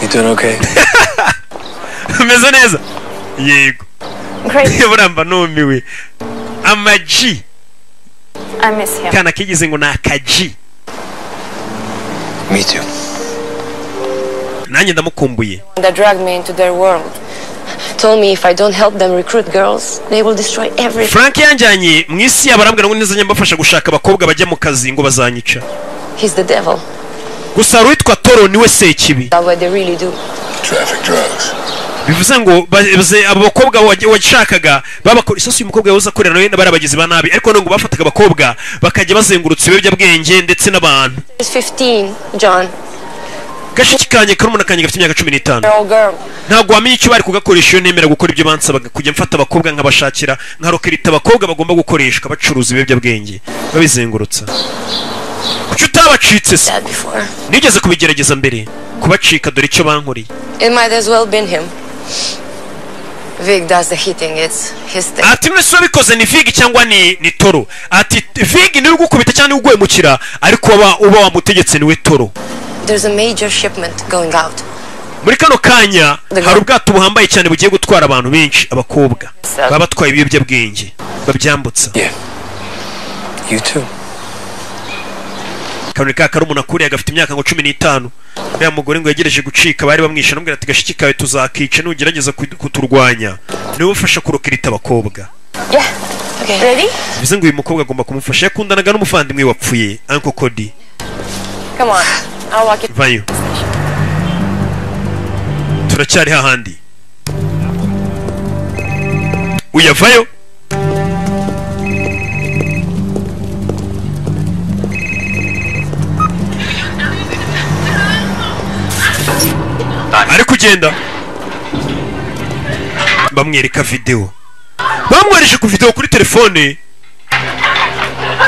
You doing okay? Umeze neza? Yego. Great. Buramba numiwe amaji. I miss him. Kana kigize ngo ni akaji. Me too. Nanjye ndamukumbuye. That dragged me into their world. Told me if I don't help them recruit girls, they will destroy everything. Frank yanjyanye mu isi yabo, arambwira ngo nizajya mbafasha gushaka abakobwa bajya mu kazi ngo bazanyica. He's the devil. Gusa hari uwitwa Toro, niwe sekibi. That's what they really do. Traffic drugs. Bivuze ngo abo bakobwa washakaga babakora isosi. Uyu mukobwa yahoze akorera nawe bari abagizi ba nabi, ariko none ngo bafataga abakobwa bakajya bazengurutsa ibiyobyabwenge ndetse n'abantu. He's 15, John. Gashiki kanjye, karumuna kanjye gafite imyaka 15. Year old girl. Ntabwo wamenya icyo bari kugakoresha iyo nemera gukora ibyo bansabaga, kujya mfata abakobwa nkabashakira, nkarokirita abakobwa bagomba gukoreshwa bacuruza ibiyobyabwenge babizengurutsa. Kuki utabacitse se? That before. Nigeze kubigerageza mbere kubacika, dore icyo bankoreye. It might as well been him. Vic does the hitting. It's his thing. Ati none se wabikoze ni Vig cyangwa ni Toro? Ati Vig niwe ugukubita cyangwa niwe uguhemukira, ariko uba wamutegetse niwe Toro. There's a major shipment going out. Muri kano kanya hari ubwato buhambaye cyane bugiye gutwara abantu benshi, abakobwa baba batwaye ibiyobyabwenge babyambutsa. You too. Kanoni ka karumuna kuriya gafite imyaka ngo 15. Uriya mugore ngo yegereje gucika, bari bamwishe, anamubwira ati gashiki kawe tuzakica nugerageza kuturwanya. Niwe ufasha kurokirita abakobwa. Yeah. Okay. Ready? Bivuze ngo uyu mukobwa agomba kumufasha, yakundanaga n'umuvandimwe wapfuye, Uncle Cody. Come on. I'll walk you. Vayo, turacyari hahandi uyavayo. Ari kugenda bamwereka videwo, bamwohereje ku videwo kuri telefone,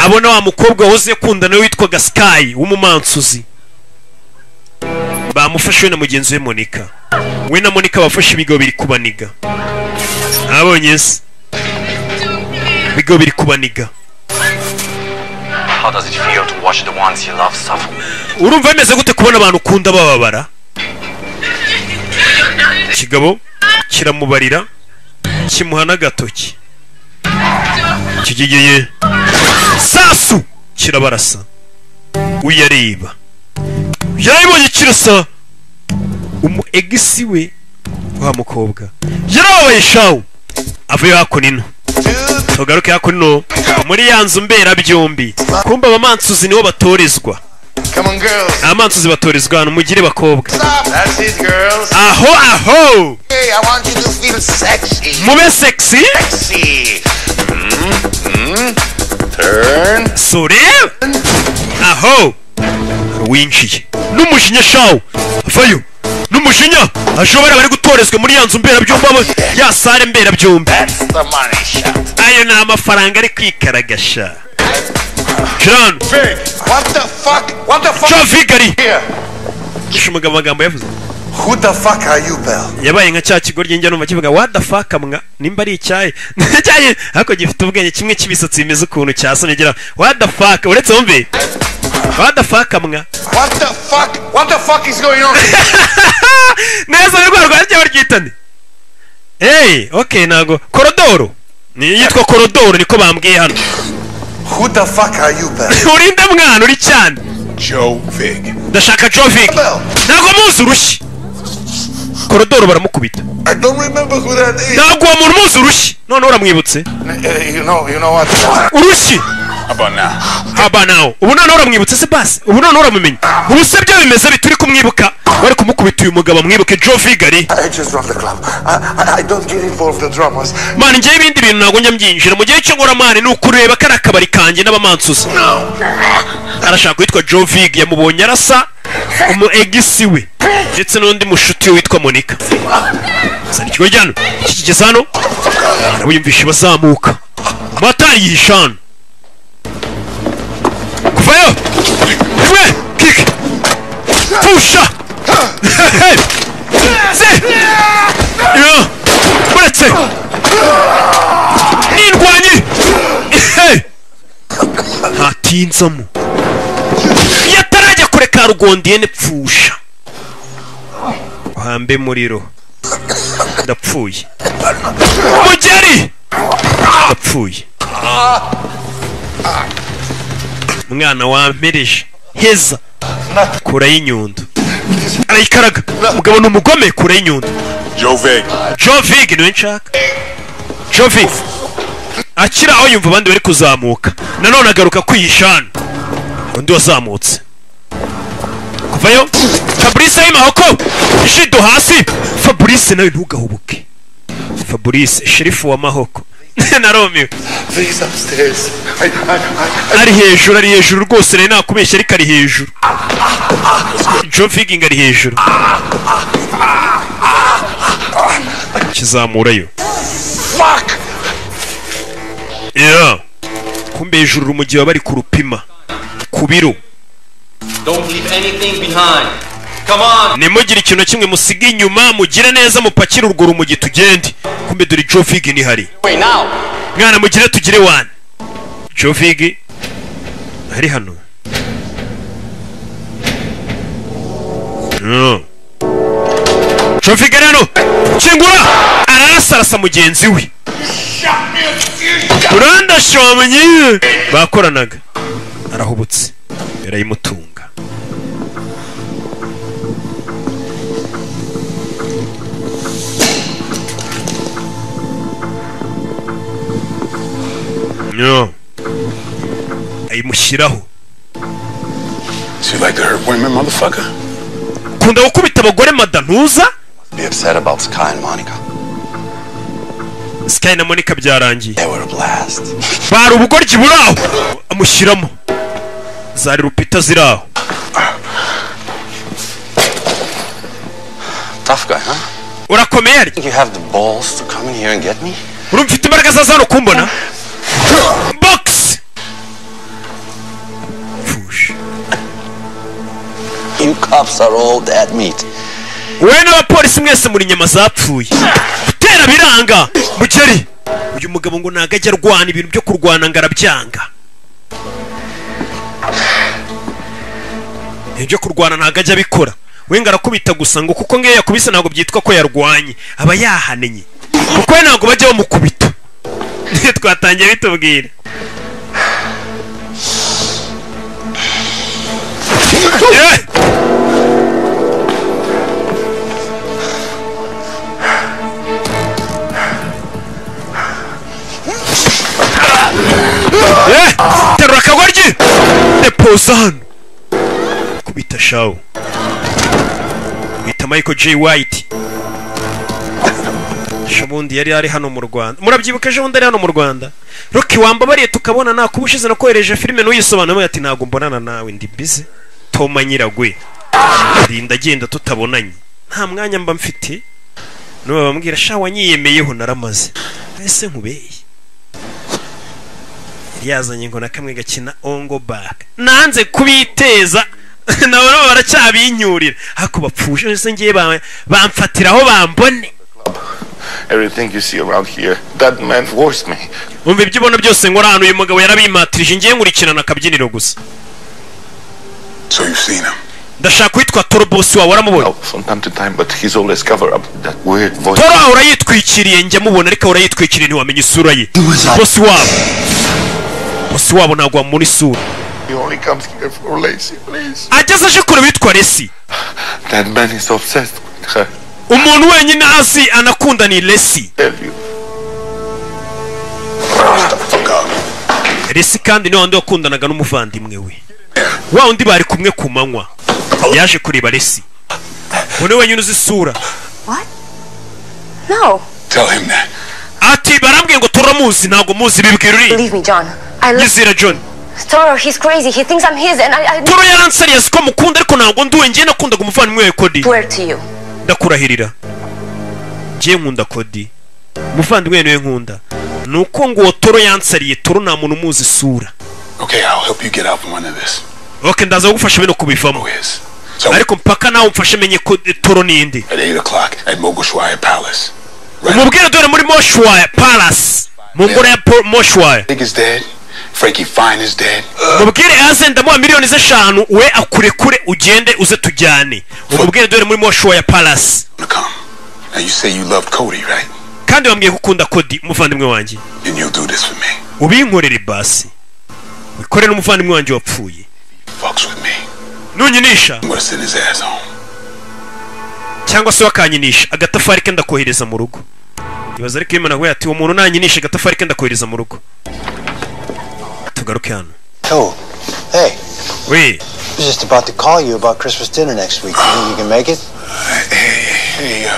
abona wa mukobwa wahoze akundana we witwaga Sky w'umumansuzi bamufashe we na mugenzi we Monica. We na Monica bafashe ibigo biri kubaniga. Abonye se bigo biri kubaniga. How does it feel to watch the ones you love suffer? Urumva bimeze gute kubona abantu ukunda bababara? Kigabo kiramubarira kimuha n'agatoki kigigeye sasu kirabarasa. Uyareba yarabibonye kirasa umu egisi we wa mukobwa yarabaye shawu avuye hakuno. Tugaruke hakuno muri ya nzu mberabyombi. Kumba abamansuzi nibo batorezwa. Abamansuzi batorezwa hano, mugire bakobwa. Aho aho mube sexy. Sore aho winjiye n'umujinya shawu avayo n'umujinya ashobora bari gutorezwa muri ya nzu mberabyombi ya sare mberabyombi. Ayo ni amafaranga ari kwikaragasha. John What the fuck? What the fuck? Joe Vigari. Gishumaga amagambo yavuze. Who the fuck are you, Bell? Yabaye nka cya kigoryi njya numva kivuga what the fuck mwa nimba ari icyayi. Cyayi ariko gifite ubwenge kimwe kibisatsi bimeze ukuntu cyasomye gira what the fuck uretse wumve. What the fuck mwa. What the fuck? What the fuck is going on? Neza rwa rwa rya ryitane. Hey, okay nago korodoro. Ni yitwa korodoro niko bambwiye hano. Who the fuck are you, Bell? Urinde mwana uri cyane. Joe Vig. Ndashaka Joe Vig. Ntago muzi urushyi. Korodoro baramukubita. I don't remember who that is. Ntago uwo muntu muzi urushyi. None uramwibutse. You know what? Urushyi. How now? How now? Ubu none uramwibutse se basi? Ubu none uramumenya? Ubu se byo bimeze bituri kumwibuka? Bari kumukubita uyu mugabo amwibuke Joe Vigari. I just run the club. I don't get involved in dramas. Man ngiye ibindi bintu ntago njya mbyinjira. Mu gihe cyo nkora man ni ukureba kari akabari kanjye n'abamansuzi. Arashaka kwitwa Joe Vig yamubonye arasa umu egisi we ndetse n'undi mushuti witwa Monica. Sani ikigo jyano kikigeze hano arabiyumvisha bazamuka. Matari yishana. Kuvayo! Rimwe! Kick! Pfusha! Se! Uretse! Nindwanyi! Ntatinzamo. Yatarajya kure ka rugondiyene pfusha. Uhambe muriro. Ndapfuye. Mugeri! Ndapfuye. Mwana wampereje heza kura y'inyundo arayikaraga. Mugabo ni umugome kura y'inyundo. Joe Vig. Joe Vig niwe nshaka. Joe Vig akira aho yumva abandi bari kuzamuka nanone agaruka kwihishana undi wazamutse kuvayo. Fabrice y'amahoko ishido hasi. Fabrice nawe ntugahubuke. Fabrice sherifu wa mahoko na Romeo ari hejuru, ari hejuru rwose nari nakubeshya ariko ari hejuru. Joe Vig ari hejuru kizamurayo. Yeah. Kumbe hejuru urumugi bari kurupima ku biro. Don't leave anything behind. Come on. Nimugire ikintu kimwe musiga inyuma mugire neza mupakire urwo rumugi tugende. Kumbe dore Joe Vig ni hari. Mwana mugire tugire wana. Joe Vig ari hano. No. Joe Vig ari hano. Kingura ararasarasa mugenzi we. Urandashomye bakoranaga arahubutse yarayimutunga. No. Ayimushyiraho. So you like to hurt women, motherfucker? Kunda gukubita abagore madantuza? Be upset about Sky and Monica. Sky na Monica byarangiye. They were a blast. Bari ubugoryi buraho. Amushyiramo. Zari rupita ziraho. Tough guy, huh? Urakomeye ari. You have the balls to come in here and get me? Urumva ufite imbaraga za zano kumbona? Box. Fush. You cops are all dead meat. Wowe n'abapolisi mwese muri nyama zapfuye. Gutera biranga mugeri. Uyu mugabo ngo ntago ajya arwana, ibintu byo kurwana ngo arabyanga. Ibyo kurwana ntago ajya abikora. We ngo arakubita gusa, ngo kuko ngiyo yakubise ntabwo byitwa ko yarwanye, aba yahanenye. Kuko we ntabwo bajya bamukubita. Twatangiye bitubwira. Terura akagoryi depoza hano. Kubita shawo. Bita Michael J. White. Ejobundi yari ari hano mu Rwanda. Murabyibuka ejobundi ari hano mu Rwanda. Rocky wambabariye tukabona nakubushize nakohereje filime n'uyisobanura ati ntago mbonana nawe ndi busy. Toma nyiragwe. Rinda agenda tutabonanye. Nta mwanya mba mfite. Nuba bambwira sha wanyiyemeyeho naramaze. Ese nkubeye. Yazanye ngo na kamwe gakina ongo back. Nanze kubiteza. Nabo baracyabinyurira. Hako bapfuje ese ngiye bamfatiraho bambone. Everything you see around here, that man forced me. Umva ibyo ubona byose ngo hano uyu mugabo yarabimatirije ngiye nkurikirana akabyiniro gusa. So you've seen him. Ndashaka kwitwa Toro boss wawe waramubonye. From time to time, but he's always cover up that weird voice. Toro ahora yitwikiriye njya mubona ariko ahora yitwikiriye ntiwamenya isura ye. Boss wabo. Boss wabo ntabwo wamubona isura. He only comes here for Lacey, please. Ageze aje kure witwa Lacey. That man is obsessed with her. Umuntu wenyine azi anakunda ni Lacey. Lacey kandi niwe wundi wakundanaga n'umuvandimwe we. Wa undi bari kumwe ku manywa. Yaje kureba Lacey. Uwo wenyine uzi isura. What? No. Tell him that. Ati barambwiye ngo turamuzi ntabwo muzi bibwira uri. Believe me, John. I love Nyizera John. Toro, he's crazy. He thinks I'm his and I Toro yaransariye siko mukunda ariko ntabwo nduwe ngiye nakundaga umuvandimwe we Cody. Swear to you. Ndakurahirira. Ngiye nkunda Cody. Umuvandimwe niwe nkunda. Nuko ngo Toro yansariye, Toro nta muntu umuzi isura. Okay, I'll help you get out from under this. Okay, ndaza kugufasha bino kubivamo. Ariko mpaka nawe umfashe menye ko Toro ninde. At 8 o'clock at Mogushwaya Palace. Umubwire dore muri Mogushwaya Palace. Mu ngoro ya Mogushwaya. Big is dead. Frankie Fine is dead. Mubwire aze ndamuha miliyoni 5 we akurekure ugende uze tujyane. Umubwire dore muri Mogushwaya Palace. Now you say you loved Cody, right? Kandi wambwiye gukunda Cody umuvandimwe wanjye. Then you'll do this for me. Ubinkorere basi. Wikorere umuvandimwe wanjye wapfuye. Fucks with me. Nunyinisha. I'm gonna send his ass home. Cyangwa se wakanyinisha agatafari ke ndakohereza mu rugo. Ibaza ariko Imana we ati uwo muntu nanyinisha agatafari ke ndakohereza mu rugo. Tugaruke hano. Oh, hey. We. I was just about to call you about Christmas dinner next week. You think you can make it? Hey,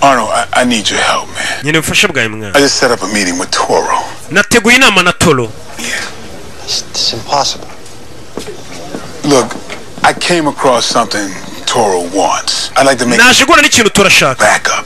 Arnold, I need your help, man. Nyine ubufasha bwawe mwana. I just set up a meeting with Toro. Nateguye inama na Toro. Yeah. It's impossible. Look, I came across something Toro wants. I'd like to make Naje guhura n'ikintu turashaka. Backup,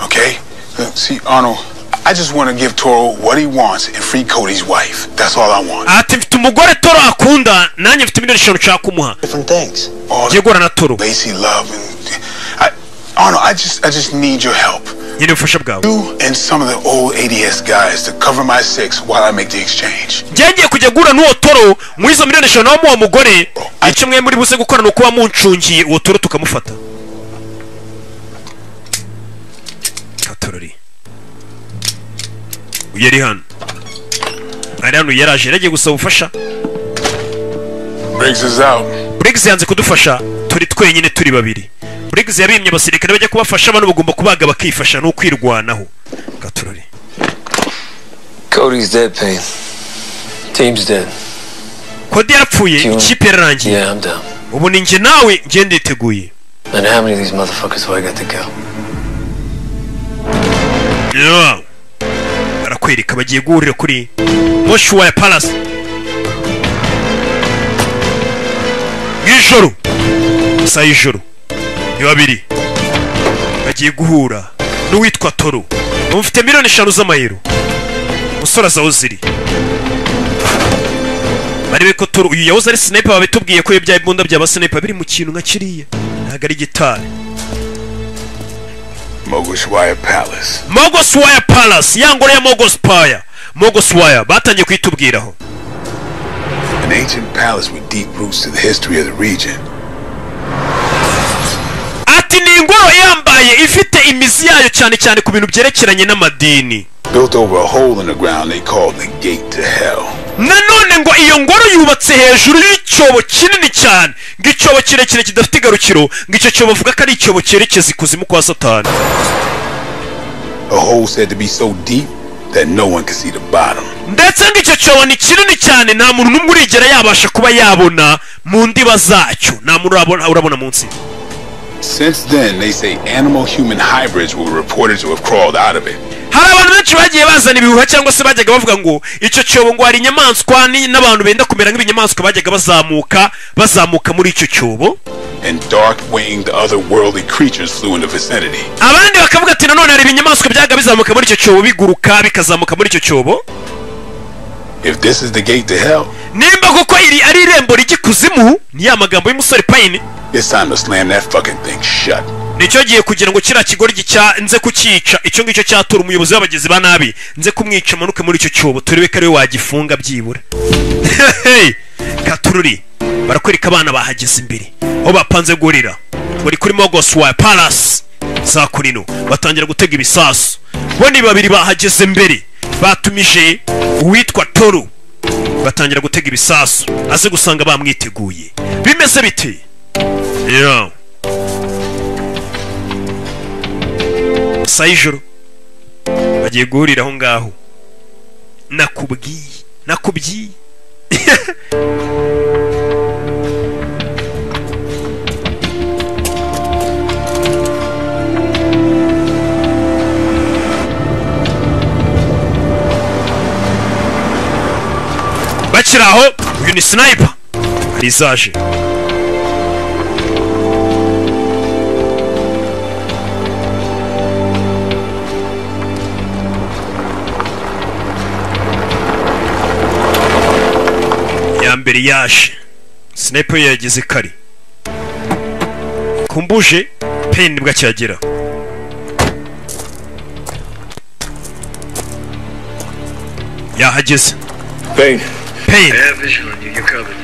okay? Look, see, Arnold, I just want to give Toro what he wants and free Cody's wife. That's all I want. Ati mfite umugore Toro akunda, nanjye mfite miliyoni 5 nshaka kumuha. Different things. Ngiye guhura na Toro. Lacey love and Arnold, I just need your help. Nyine ubufasha bwawe. You and some of the old ADS guys to cover my six while I make the exchange. Ngiye kujya guhura n'uwo Toro mu izo miliyoni 5 nawo muwa mugore. Icyo mwe muri buze gukora nuko bamuncungiye uwo Toro tukamufata. Katorori. Uyeri hano. Ari hano yaraje yaragiye gusaba ubufasha. Briggs is out. Briggs yanze kudufasha turi twenyine turi babiri. Briggs yabimye abasirikare bajya kubafasha abantu bagomba kubaga bakifasha no kwirwanaho. Katorori. Cody's dead, Payne. Team's dead. Cody yarapfuye, ikipe yararangiye. Yeah, I'm down. Ubu ni njye nawe njye nditeguye. And how many of these motherfuckers have I got to kill? Yeah. Barakwereka bagiye guhurira kuri Mogushwaya Palace. Ijoro. Saa y'ijoro. Ni babiri. Bagiye guhura n'uwitwa Toro. Mufite miliyoni 5 z'amayero. Umusore azaho ziri. Barebe ko Toro uyu yahoze ari sniper babitubwiye ko ibya imbunda byaba sniper biri mu kintu nka kiriya. Ntago ari gitari. Mogushwaya Palace. Mogushwaya Palace, ya ngoro ya Mogushwaya. Mogushwaya batangiye kuyitubwiraho. An ancient palace with deep roots to the history of the region. Ati ni ingoro yambaye ifite imizi yayo cyane cyane ku bintu byerekeranye n'amadini. Built over a hole in the ground they called the gate to hell. Nanone ngo iyo ngoro yubatse hejuru y'icyobo kinini cyane, ngo icyobo kirekire kidafite igarukiro, ngo icyo cyobo bavuga ko ari icyobo cyerekeza ikuzimu kwa Satani. A hole said to be so deep that no one could see the bottom. Ndetse ngo icyo cyobo ni kinini cyane, nta muntu n'umwe urigera yabasha kuba yabona mu ndiba zacyo, nta muntu urabona munsi. Since then, they say animal-human hybrids were reported to have crawled out of it. Hari abantu benshi bagiye bazana ibihuha cyangwa se bajyaga bavuga ngo icyo cyobo ngo hari inyamaswa n'abantu benda kumera nk'ibinyamaswa bajyaga bazamuka muri icyo cyobo. And dark-winged otherworldly creatures flew in the vicinity. Abandi bakavuga ati nanone hari ibinyamaswa byaga bizamuka muri icyo cyobo biguruka bikazamuka muri icyo cyobo. If this is the gate to hell, nimba kuko iri ari irembo rijya ikuzimu, ni ya magambo y'umusore Payne. It's time to slam that fucking thing shut. Nicyo gihe kugira ngo kiriya kigoryi nze kucyica, icyo ngicyo cyatura umuyobozi w'abagizi ba nabi, nze kumwica manuke muri icyo cyobo turebe ko ariwe wagifunga byibura. Katururi barakwereka abana bahageze imbere aho bapanze gurira bari kuri Mogushwaya Palace za kurino, batangira gutega ibisasu. Bo ni babiri bahageze mbere, batumije uwitwa Toru, batangira gutega ibisasu aze gusanga bamwiteguye. Bimeze bite? Yeah. Saa y'ijoro bagiye guhurira aho ngaho. Nakubwiye bakiri aho. Uyu ni sniper hari izaje. Ya mbere yaje sniper yageze kare, kumbuje Payne nibwo acyagera. Yahageze Payne. Payne. I have visual on you. You're covered.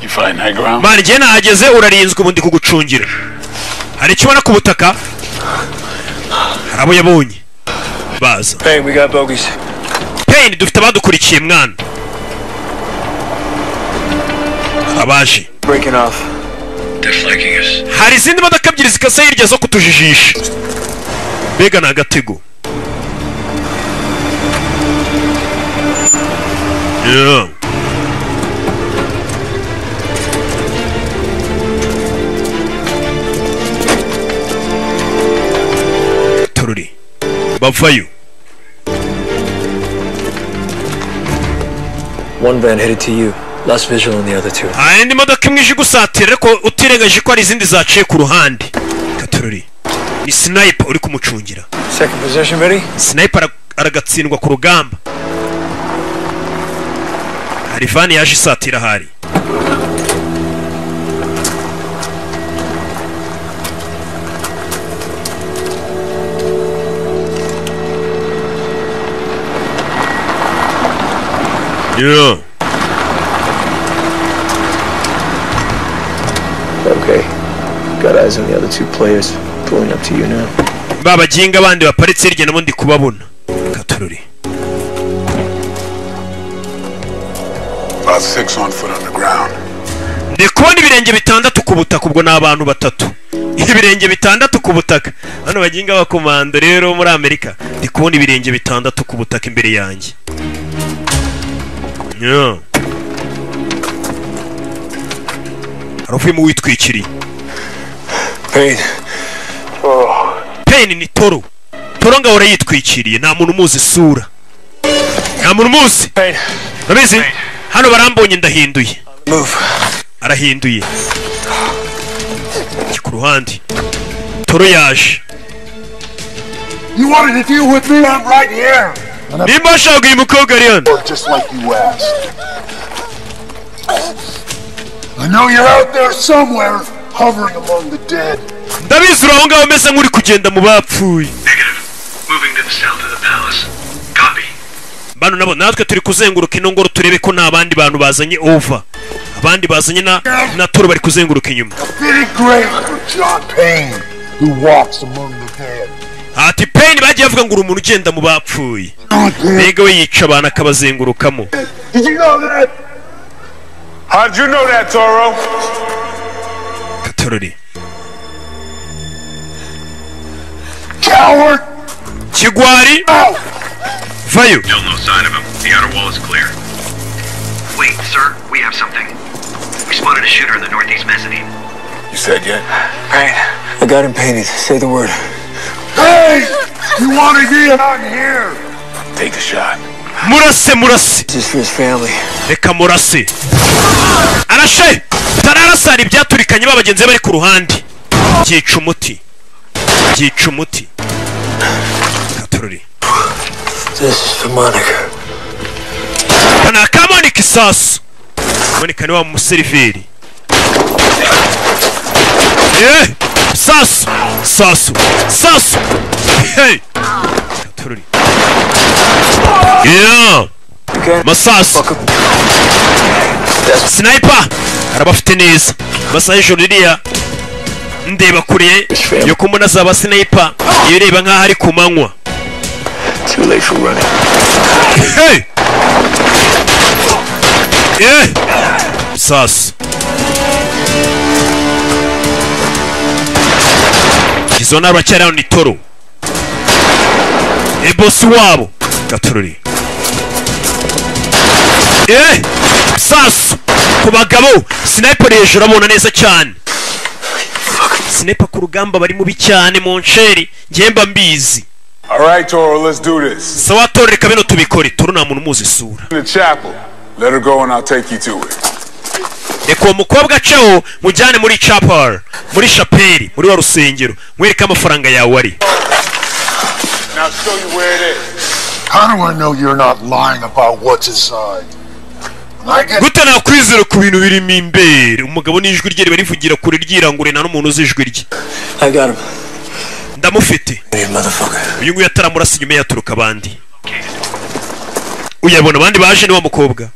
You find high ground? Mani njye nahageze, urarinzwe ubu ndi kugucungira. Hari icyo ubona ku butaka? Hari abo yabonye baza. Payne, we got bogeys. Payne, dufite abadukurikiye mwana. Abaje. Breaking off. They're flanking us. Hari izindi modoka ebyiri zikase hirya zo kutujijisha. Mbega ni agatego. Yeah. Tururi bavayo. One van headed to you. Last visual on the other two. Indi modoka imwe ije igusatira ariko utirengaje ko hari izindi zaciye ku ruhande. Katururi ni sniper uri kumucungira. Second position ready? Sniper aragatsindwa ku rugamba. Hari van yaje isatira hari. Yeah. Okay. Got eyes on the other two players pulling up to you now. Babaginga bandi baparitse hirya nabo ndi kubabona. Katururi. About 6 on foot on the ground. Ndi kubona ibirenge bitandatu ku butaka, ubwo ni abantu batatu. Ibirenge bitandatu ku butaka. Hano baginga abakomando rero muri Amerika. Ndi kubona ibirenge bitandatu ku butaka imbere yanjye. Yeah. Haruvuyemo witwikiriye. Payne. Payne ni Toro. Toro ngahora yitwikiriye, nta muntu umuzi isura. Nta muntu umuzi. Payne. Urabizi? Hano barambonye ndahinduye. Move. Arahinduye. Ku ruhande. Toro yaje. You wanted to deal with me? I'm right here. Nimba washaka uyu mukobwa ari hano. Just like you asked. I know you're out there somewhere, hovering among the dead. Ndabizi uri aho ngaho umeze nk'uri kugenda mu bapfuye. Bano nabo natwe turi kuzenguruka ino ngoro turebe ko nta bandi bantu bazanye over. Abandi bazanye na Toro bari kuzenguruka inyuma. Fitting grave for John Payne, who walks among the dead. Ati Payne bagiye bavuga ngo uri umuntu ugenda mu bapfuye. Mbega we yica abantu akabazengurukamo. Did you know that? How'd you know that, Toro? Katorori. Coward! Kigwari! Vayo! Still no sign of him. The outer wall is clear. Wait, sir, we have something. We spotted a shooter in the northeast mezzanine. You said yet? Payne. I got him painted. Say the word. Hey! You want to be out here? Take the shot. Murase, murase! This is for his family. Reka murase. Arashe! Tararasara ibyaturikanye babagenzi bari ku ruhande. Byica umuti. Byica umuti. Katorori. This is for Monica. Kana ka Monica isasu. Monica ni wa museriveri. Sasu! Sasu! Sasu! Hey! Katorori. Yeah! Masasu! Sniper! Arabafite neza. Masaha y'ijoro ririya ndeba kure yo kumubona azaba sniper iyo ureba nkaho ari ku manywa. Too late for running. Hey! Yeah! Sasu. Izo n'abacyari hano ni Toro. Bosi wabo. Gatorori. Sasu! Ku bagabo sniper hejuru abona neza cyane. Sniper ku rugamba bari mubi cyane mu nsheri ngemba mbizi. All right, Toro, let's do this. Sawa Toro, reka bino tubikore. Toro nta muntu umuzi isura. In the chapel. Let her go and I'll take you to it. Reka uwo mukobwa aceho mujyane muri chapel, muri chapel, muri wa rusengero. Mwereke amafaranga yawe ari. Now show you where it is. How do I know you're not lying about what's inside? Gute nakwizera ku bintu birimo imbere. Umugabo n'ijwi rye riba rivugira kure ryirangure nta n'umuntu uzi ijwi rye. I got him. Ndamufite. Uyu nguyu ataramurasa inyuma yaturuka abandi. Uyabona abandi baje ni wa mukobwa.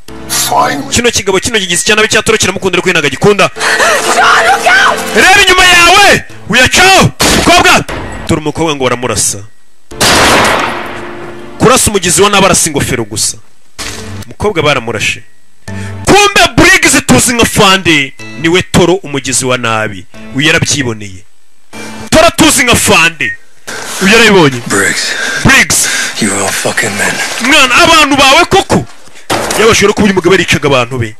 Kino kigabo kino gigize cyane cyatoro kiramukunda ariko ntago agikunda. Reba inyuma yawe! Uyacaho! Mukobwa! Dore umukobwa ngo baramurasa. Kurasa umugizi wa nabarasa ingofero gusa. Umukobwa baramurashe. Kumbe Briggs tuzi nka Fande niwe Toro umugizi wa nabi. Uyu yarabyiboneye. Toro tuzi nka Fande. Uyu yarabibonye. Briggs. You are all fucking men. Mwana abantu bawe koko. Yabashobora kuba uyu mugabo yaricaga abantu be.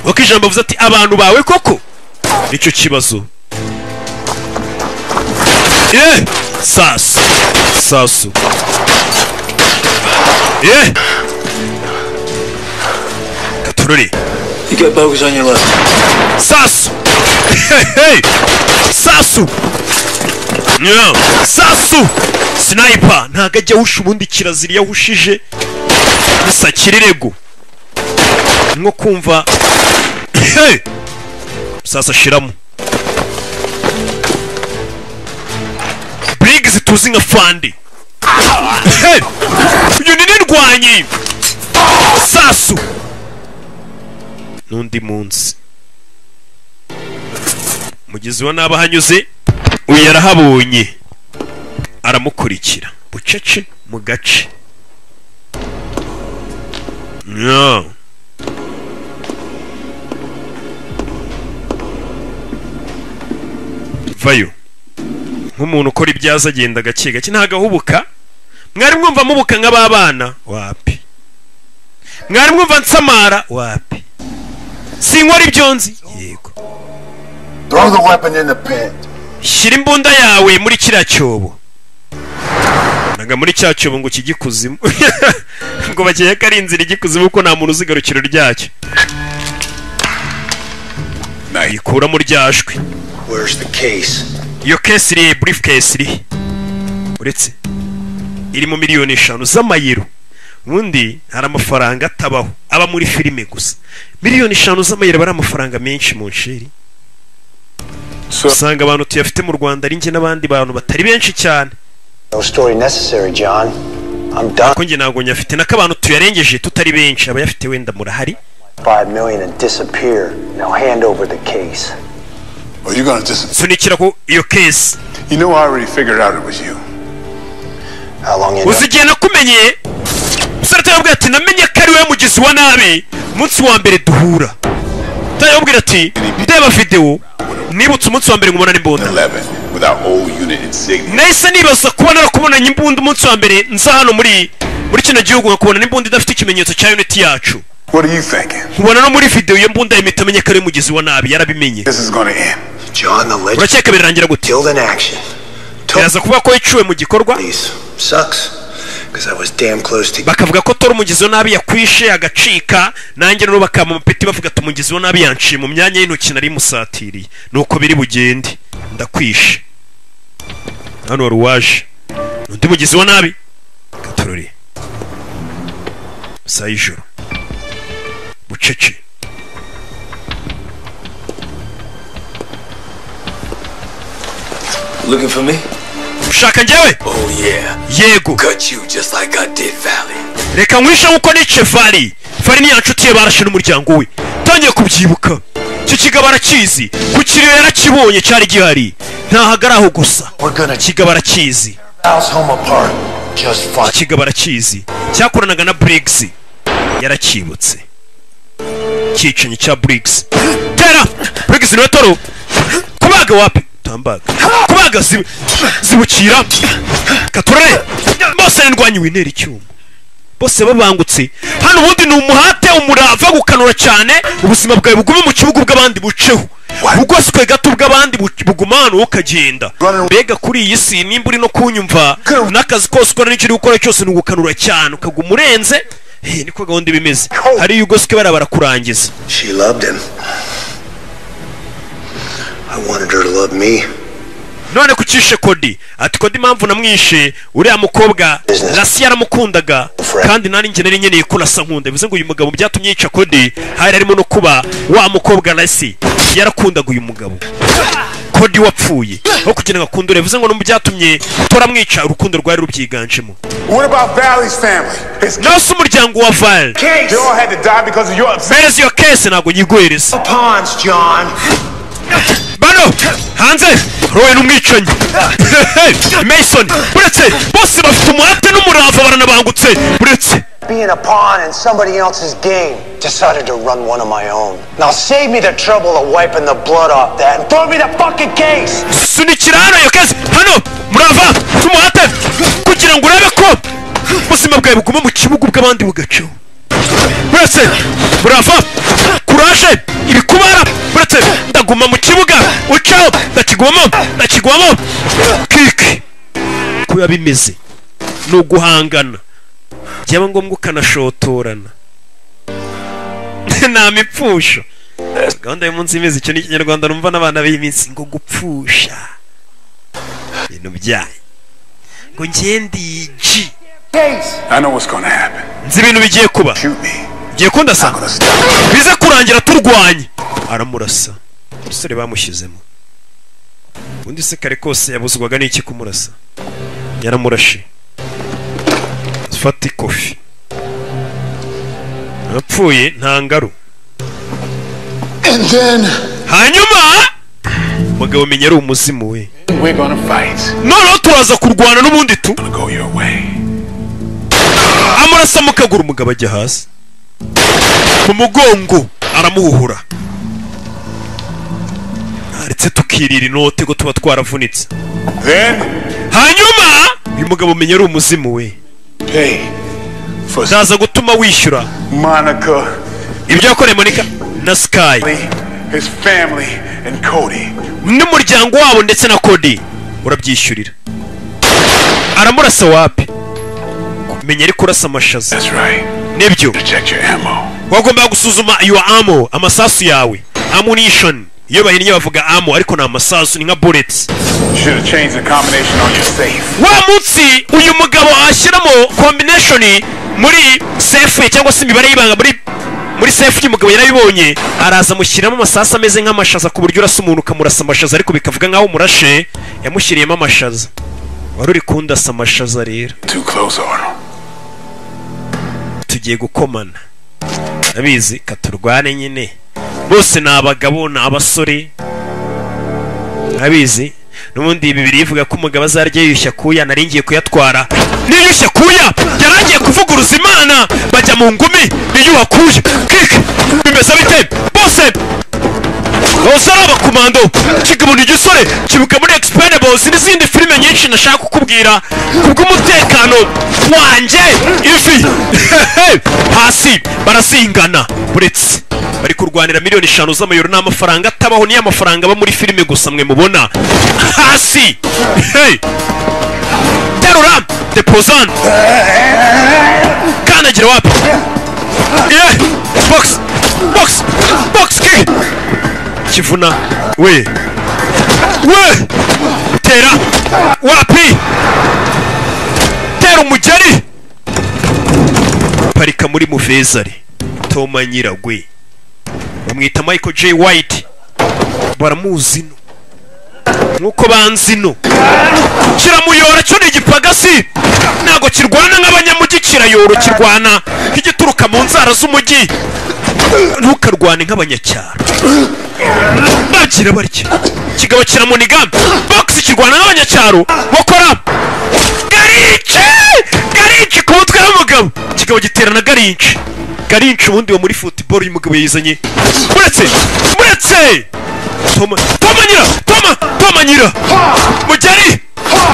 Wako ijambo avuze ati abantu bawe koko. Nicyo kibazo. Sasu. Sasu. Katorori. You got bogus on your left. Sasu. Hey. Sasu. Yeah. Sasu. Sniper ntago ajya ahusha ubundi kirazira yahushije. Isakirirego. Nko kumva. Hey. Sasa shiramo. Briggs tuzi nka Fandi. Hey. Uyu ni nirwanyi. Sasu. Nundi munsi. Mugizi wa naba hanyuze uyu yarahabonye. Aramukurikira. Bucece mu gace. No. Vayo. Nk'umuntu ukora ibyaza agenda gake gake ntagahubuka. Mwari mwumva mubuka nk'ababana wapi? Mwari mwumva nsamara wapi? Sinkora ibyo nzi. Yego. Throw the weapon in the pit. Shyira imbunda yawe muri kiriya cyobo. Naga muri cya cyobo ngo kijye-kuzimu. Ngo bakeye ko ari inzira ijya-kuzimu kuko nta muntu uzi igarukiro ryacyo. Yikuramo ryajwi. Where's the case? Iyo case iri briefcase iri. Uretse iri mu miliyoni 5 z'amayero. Ubundi hari amafaranga atabaho aba muri filime gusa. Miliyoni 5 z'amayero bari amafaranga menshi mu nsheri. Usanga abantu tuyafite mu Rwanda ari nge n'abandi bantu batari benshi cyane. No story necessary, John. I'm done. Ko njye ntabwo nyafite, nako abantu tuyarengeje tutari benshi, abayafite wenda murahari. 5 million and disappear. Now hand over the case. Or you're gonna just. Sunikira ku iyo case. You know, I already figured out it was you. How long you know? Uzi igihe nakumenye? Umusore atarabwira ati: "Namenye ko ari we mugizi wa nabi umunsi wa mbere duhura." Atarabwira ati: "Ndeba videwo, nibutse umunsi wa mbere nkubona n'imbunda." 11 with our old unit insignia. Nahise nibaza kuba narakubonanye imbunda umunsi wa mbere nza hano muri kino gihugu, nkakubona n'imbunda idafite ikimenyetso cya unit yacu. What are you thinking? Nkubona no muri videwo iyo mbunda, yahita amenya ko ari we mugizi wa nabi, yarabimenye. This is gonna end. John, the legend Urakeka birarangira gute? killed in action. Biraza kuvuga ko yiciwe mu gikorwa. Sucks, because I was damn close to. Bakavuga ko tora umugizi wa nabi yakwishe agacika, nanjye rero bakampa amapeti, bavuga ati: "Umugizi wa nabi yanciye mu myanya y'intoki, nari musatiriye." Nuko biri bugende, ndakwishe. Hano wari uwaje undi mugizi wa nabi gatorore saa y'ijoro bucece. Looking for me? Ushaka njyewe? Oh yeah. Yego. Cut you just like I did Valley. Reka nkwishe nkuko nice Valley. Valley ni ya nshuti ye, barashe n'umuryango we. Tangiye kubyibuka, icyo kigabo arakizi, ku kiriyo yarakibonye, cyari gihari, ntahagara aho gusa. Kigabo arakizi. House home apart. Just fine. Kigabo arakizi, cyakoranaga na Briggs, yarakibutse cyicanyi cya Briggs. Tera Briggs niwe toro kubaga wapi tambaga kubaga zibukira katurare bose ndwanyi winera icyuma, bose babangutse hano. Ubundi ni umuhate, umurava, gukanura cyane, ubuzima bwawe bugume mu kibuga bw'abandi buceho, bugoswe gato bw'abandi buguma hano, wowe ukagenda. Mbega kuri iyi si, nimba uri no kunyumva, n'akazi kose ukora n'icyo uri gukora cyose ni ugukanura cyane, ukaguma urenze. Niko gahunda iba imeze. Hariyo ugoswe bariya barakurangiza. She loved him. I wanted her to love me. None kucishe Kodi? Ati: "Kodi impamvu namwishe, uriya mukobwa Lasi yaramukundaga, kandi nari njye nari nkeneye ko Lasi ankunda." Bivuze ngo uyu mugabo byatumye yica Kodi hari harimo no kuba wa mukobwa Lasi yarakundaga uyu mugabo Kodi wapfuye, aho kugira ngo akundure. Bivuze ngo no mu byatumye turamwica, urukundo rwari rubyiganjemo. What about Valley's family? His Nawe se umuryango wa Val? They all had to die because of your Mpereza iyo case, ntabwo nyiguhereza. Pawns, John. Bano hanze rowe n'umwicanyi Mason buretse, bose bafite umuhate n'umurava, baranabangutse buretse. Being a pawn in somebody else's game. Decided to run one of my own. Now save me the trouble of wiping the blood off that and throw me the fucking case! Sunikira hano iyo case hano. Murava n'umuhate kugira ngo urebe ko ubuzima bwawe buguma mu kibuga bw'abandi bugacaho. Buretse, murava, kuraje ibikubara. Buretse, ndaguma mu kibuga ucaho, ndakigwamo, ndakigwamo kiki. Ko biba bimeze ni uguhangana, byaba ngombwa ukanashotorana, nta mipfusho. Gahunda y'umunsi imeze icyo ni Ikinyarwanda numva n'abana b'iminsi ngo gupfusha ibintu byanyu, ngo ngende G. I know what's gonna happen. Nzi ibintu bigiye kuba. Ugiye kundasa, bize kurangira turwanye. Aramurasa umusore bamushyizemo. Ubundi se kare kose yabuzwaga n'iki kumurasa? Yaramurashe. Fata ikofi, apfuye nta ngaru. And then Hanyuma umugabo menya ari umuzimu we. we're gonna fight. Noneho turaza kurwana n'ubundi tu. Go your way. Amurasa mu kaguru, umugabo ajya hasi mu mugongo, aramuhuhura. Ndetse tukirira inote ko tuba twaravunitse. Then Hanyuma uyu mugabo menya ari umuzimu we. pay for Ndaza gutuma wishyura Monica, ibyo yakoreye Monica na Sky his family, and Cody. n'umuryango wabo ndetse na Cody, urabyishyurira. Aramurasa wapi, menya ari kurasa amashaza. That's right. Nibyo. Check your ammo. Wagombaga gusuzuma your ammo, amasasu yawe, ammunition. Iyo bahinnye bavuga ammo, ariko ni amasasu, ni nka bullets. You should have changed the combination on your safe. Wa munsi uyu mugabo ashyiramo combination muri safe ye, cyangwa se imibare y'ibanga muri safe y'umugabo, yarabibonye, araza amushyiramo amasasu ameze nk'amashaza, ku buryo urasa umuntu ukamurasa amashaza ariko bikavuga nk'aho umurashe. Yamushyiriyemo amashaza. Wari uri kundasa amashaza rero. Too close, Arnold. Tugiye gukomana, abizi katurwane nyine, bose ni abagabo ni abasore, abizi. N'ubundi bibiri ivuga ko umugabo azarya yiyushya kuya, nari ngiye kuyatwara niyushya kuya, yarangiye kuvuguruza Imana, bajya mu ngumi niyuha kuya kik bimeze bite bose bose ari abakomando. Kigabo ni igisore kibuka muri Expendables n'izindi filime nyinshi nashaka kukubwira kubw'umutekano wanjye. Ifi hasi barazingana, buretse bari kurwanira 5 miliyoni z'amayero, n'amafaranga atabaho, niyo amafaranga aba muri filime gusa mwe mubona hasi. Hey! Terura depozan kandagira wapi, yeah! Box box box kick kivuna we we tera wapi, tera umugeri parika muri muvezari. Toma Nyiragwe bamwita Michael J White, baramuzi no nkuko banzi no. Kiramuyora cyo ni igipagasi, ntago kirwana nk'abanyamujyi, kirayoro kirwana nk'igituruka mu nzara z'umujyi. Ntukarwane nk'abanyacyaro, bagira barya. Kigabo kiramuniga box kirwana nk'abanyacyaro, bakora garinci garinci ku mutwe w'umugabo. Kigabo giterana garinci garinci, ubundi wo muri football uyu mugabo yizanye. Muretse muretse Toma Toma nyira Toma Toma nyira mugeri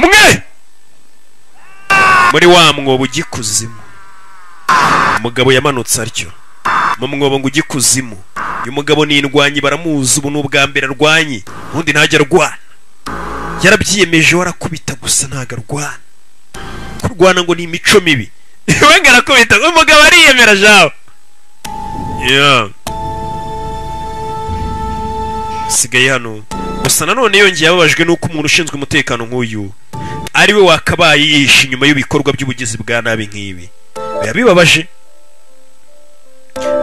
mwe muri wa mwobo ugikuzimu. Umugabo yamanutse atyo mu mwobo ngo ugikuzimu. Uyu mugabo ni indwanyi, baramuzi, ubu n'ubwa mbere arwanye, ubundi ntajya arwana, yarabyiyemeje warakubita gusa ntago arwana. Kurwana ngo ni imico mibi, we ngo arakubita, umugabo ariyemera jawe. Yeah. Sigaye hano gusa nanone yongeye ababajwe nuko umuntu ushinzwe umutekano nk'uyu ari we wakabaye yihishe inyuma y'ibikorwa by'ubugizi bwa nabi nk'ibi. Bibabaje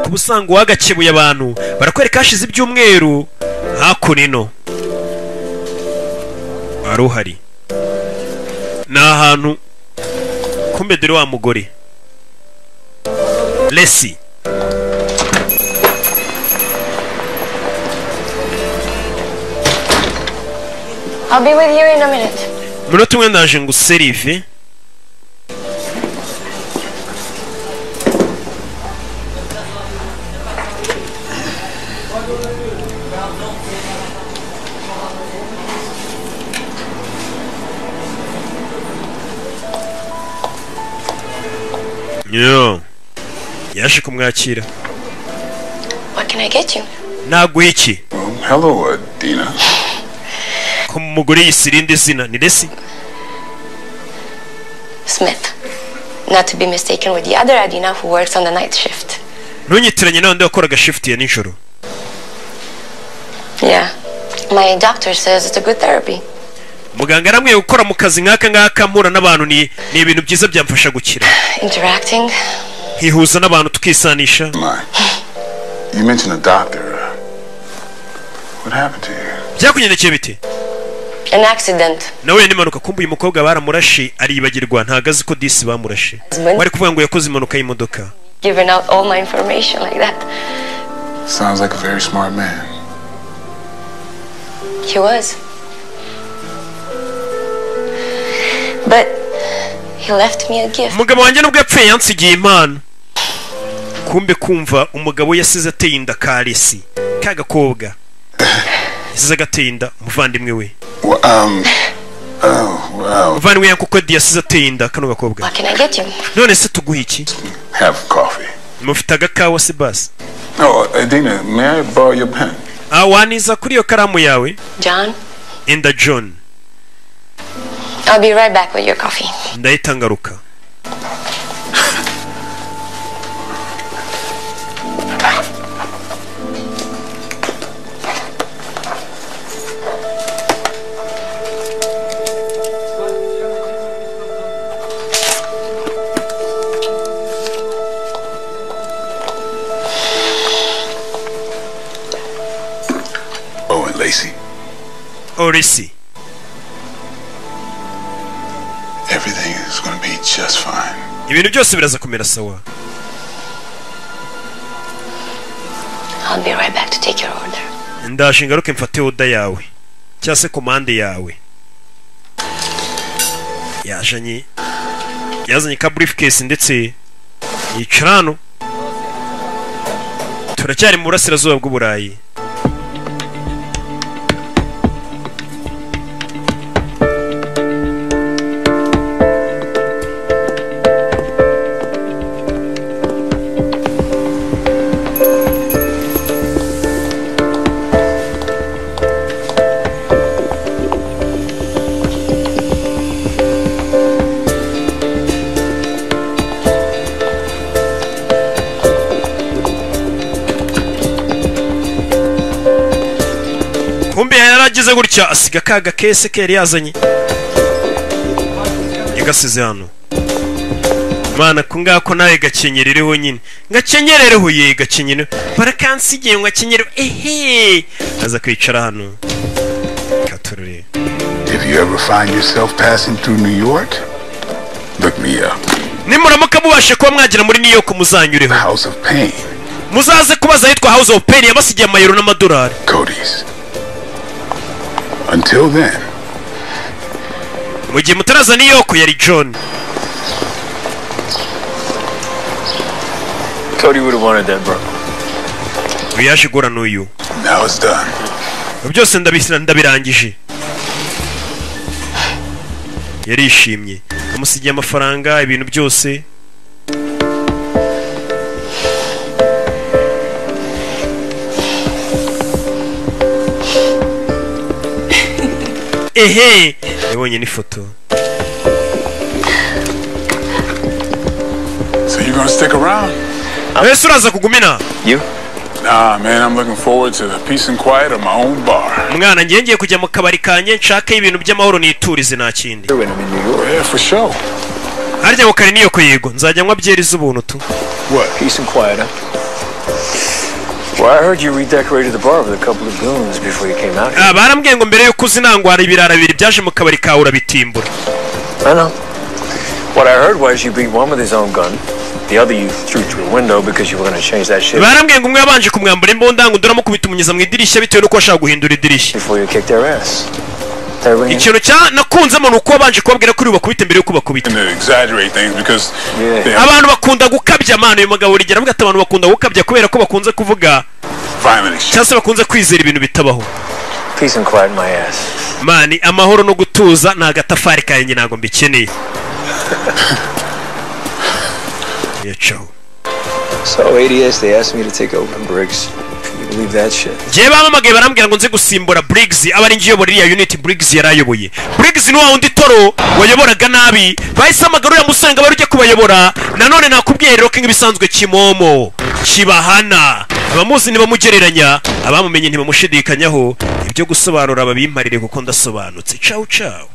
kuba usanga uwagakebuye abantu barakwereka hashize ibyumweru hakuno wari uhari ni ahantu kumbe dore wa mugore Lesi. I'll be with you in a minute. Munota umwe ndaje ngo userive. Yo. Yaje kumwakira. What can I get you? Naguha iki? Hello, Dina. Ko umugore yisirinde zina ni Lesi? Smith. Not to be mistaken with the other Adina who works on the night shift. Ntunyitiranye n'undi wakoraga shift ya nijoro. Yeah. My doctor says it's a good therapy. Muganga aramwiye gukora mu kazi nk'aka ngaka mpura n'abantu ni ibintu byiza byamfasha gukira. Interacting. Nkihuza n'abantu tukisanisha. You mentioned a doctor. What happened to you? Byakugendekeye bite? An accident. Nawe n'impanuka. Kumbe uyu mukobwa baramurashe aribagirwa, ntago azi ko disi bamurashe. Wari kuvuga ngo yakoze impanuka y'imodoka. Giving out all my information like that. Sounds like a very smart man. He was. But he left me a gift. Umugabo wanjye nubwo yapfuye yansigiye impano. Kumbe kumva umugabo yasize ateye inda Kalisi, ka gakobwa. Yasize agateye inda umuvandimwe we. Umuvandimwe yakuko yasize ateye inda kano gakobwa. What can I get you? None se tuguha iki? Have coffee. Mufite agakawa se basi? Oh, Adina, may I borrow your pen? Ah, waniza kuri iyo karamu yawe? John. Inda John. I'll be right back with your coffee. Ndahita ngaruka. Oh, and Lacey. Oh, Lacey. Everything is going to be just fine. Ibintu byose biraza kumera sawa. I'll be right back to take your order. Ndaje ngaruke mfate order yawe cyangwa se komande yawe. Yajanye yazanye ka briefcase ndetse yicara hano. Turacyari mu burasirazuba bw'Uburayi. Kumbe yaragize gutya asiga kaga kese ke yari yazanye, yagasize hano. Mana ko ngako nawe gakenyerereho nyine, ngakenyerereho ye gakenyere barakansigiye ngo akenyere ehe. Aza kwicara hano katurure. If you ever find yourself passing through New York, look me up. Nimuramuka mubashe kuba mwagera muri New York muzanyureho. House of Pain. Muzaze kubaza ahitwa House of Pain, yabasigiye amayero n'amadolari. Cody's. Until then. Mu gihe mutaraza New York yari John. Cody would have wanted that, bro. Yaje gura n'uyu. Now it's done. Byose ndabirangije. Yarishimye. Amusigiye amafaranga, ibintu byose. Ehe, yabonye n'ifoto. So you're gonna stick around? Ese uraza kugumina? You? Nah, man, I'm looking forward to the peace and quiet of my own bar. Mwana ngiye ngiye kujya mu kabari kanjye nshaka ibintu by'amahoro niturize nta kindi. Yeah, for sure. Harya mu kari niyo yego nzajya nywa byeri z'ubuntu tu. What? Peace and quiet, huh? Well, I heard you redecorated the bar with a couple of goons before you came out here. Barambwiye ngo mbere yuko uzinangwara ibirara bibiri byaje mu kabari kawe urabitimbura. I know. What I heard was you beat one with his own gun. The other you threw through a window because you were going to change that shit. Barambwiye ngo umwe yabanje kumwambura imbunda ngo uramukubita umunyeza mu idirishya bitewe nuko ashaka guhindura idirishya. Before you kicked their ass. Ikintu cya nakunzemo nuko wabanje kubabwira ko uri bakubite mbere yuko bakubita. Abantu bakunda gukabya amano. Uyu mugabo urigera avuga ati abantu bakunda gukabya kubera ko bakunze kuvuga cyangwa se bakunze kwizera ibintu bitabaho. Peace and quiet my ass. Mani amahoro no gutuza ni agatafari kanjye ntabwo mbikeneye. Yacaho. So ADS, they asked me to take over Briggs. Can you believe that shit? Njye bamamagaye barambwira ngo nze gusimbura Briggs, aba ari ngiye uyobora iriya unit Briggs yarayoboye. Briggs ni wa wundi toro wayoboraga nabi, bahise hamagara uriya musore ngo ujye kubayobora. Nanone nakubwiye rero ko ibisanzwe kimomo kibahana, abamuzi ntibamugereranya, abamumenye ntibamushidikanyaho. Ibyo gusobanura babimparire kuko ndasobanutse. Ciao ciao.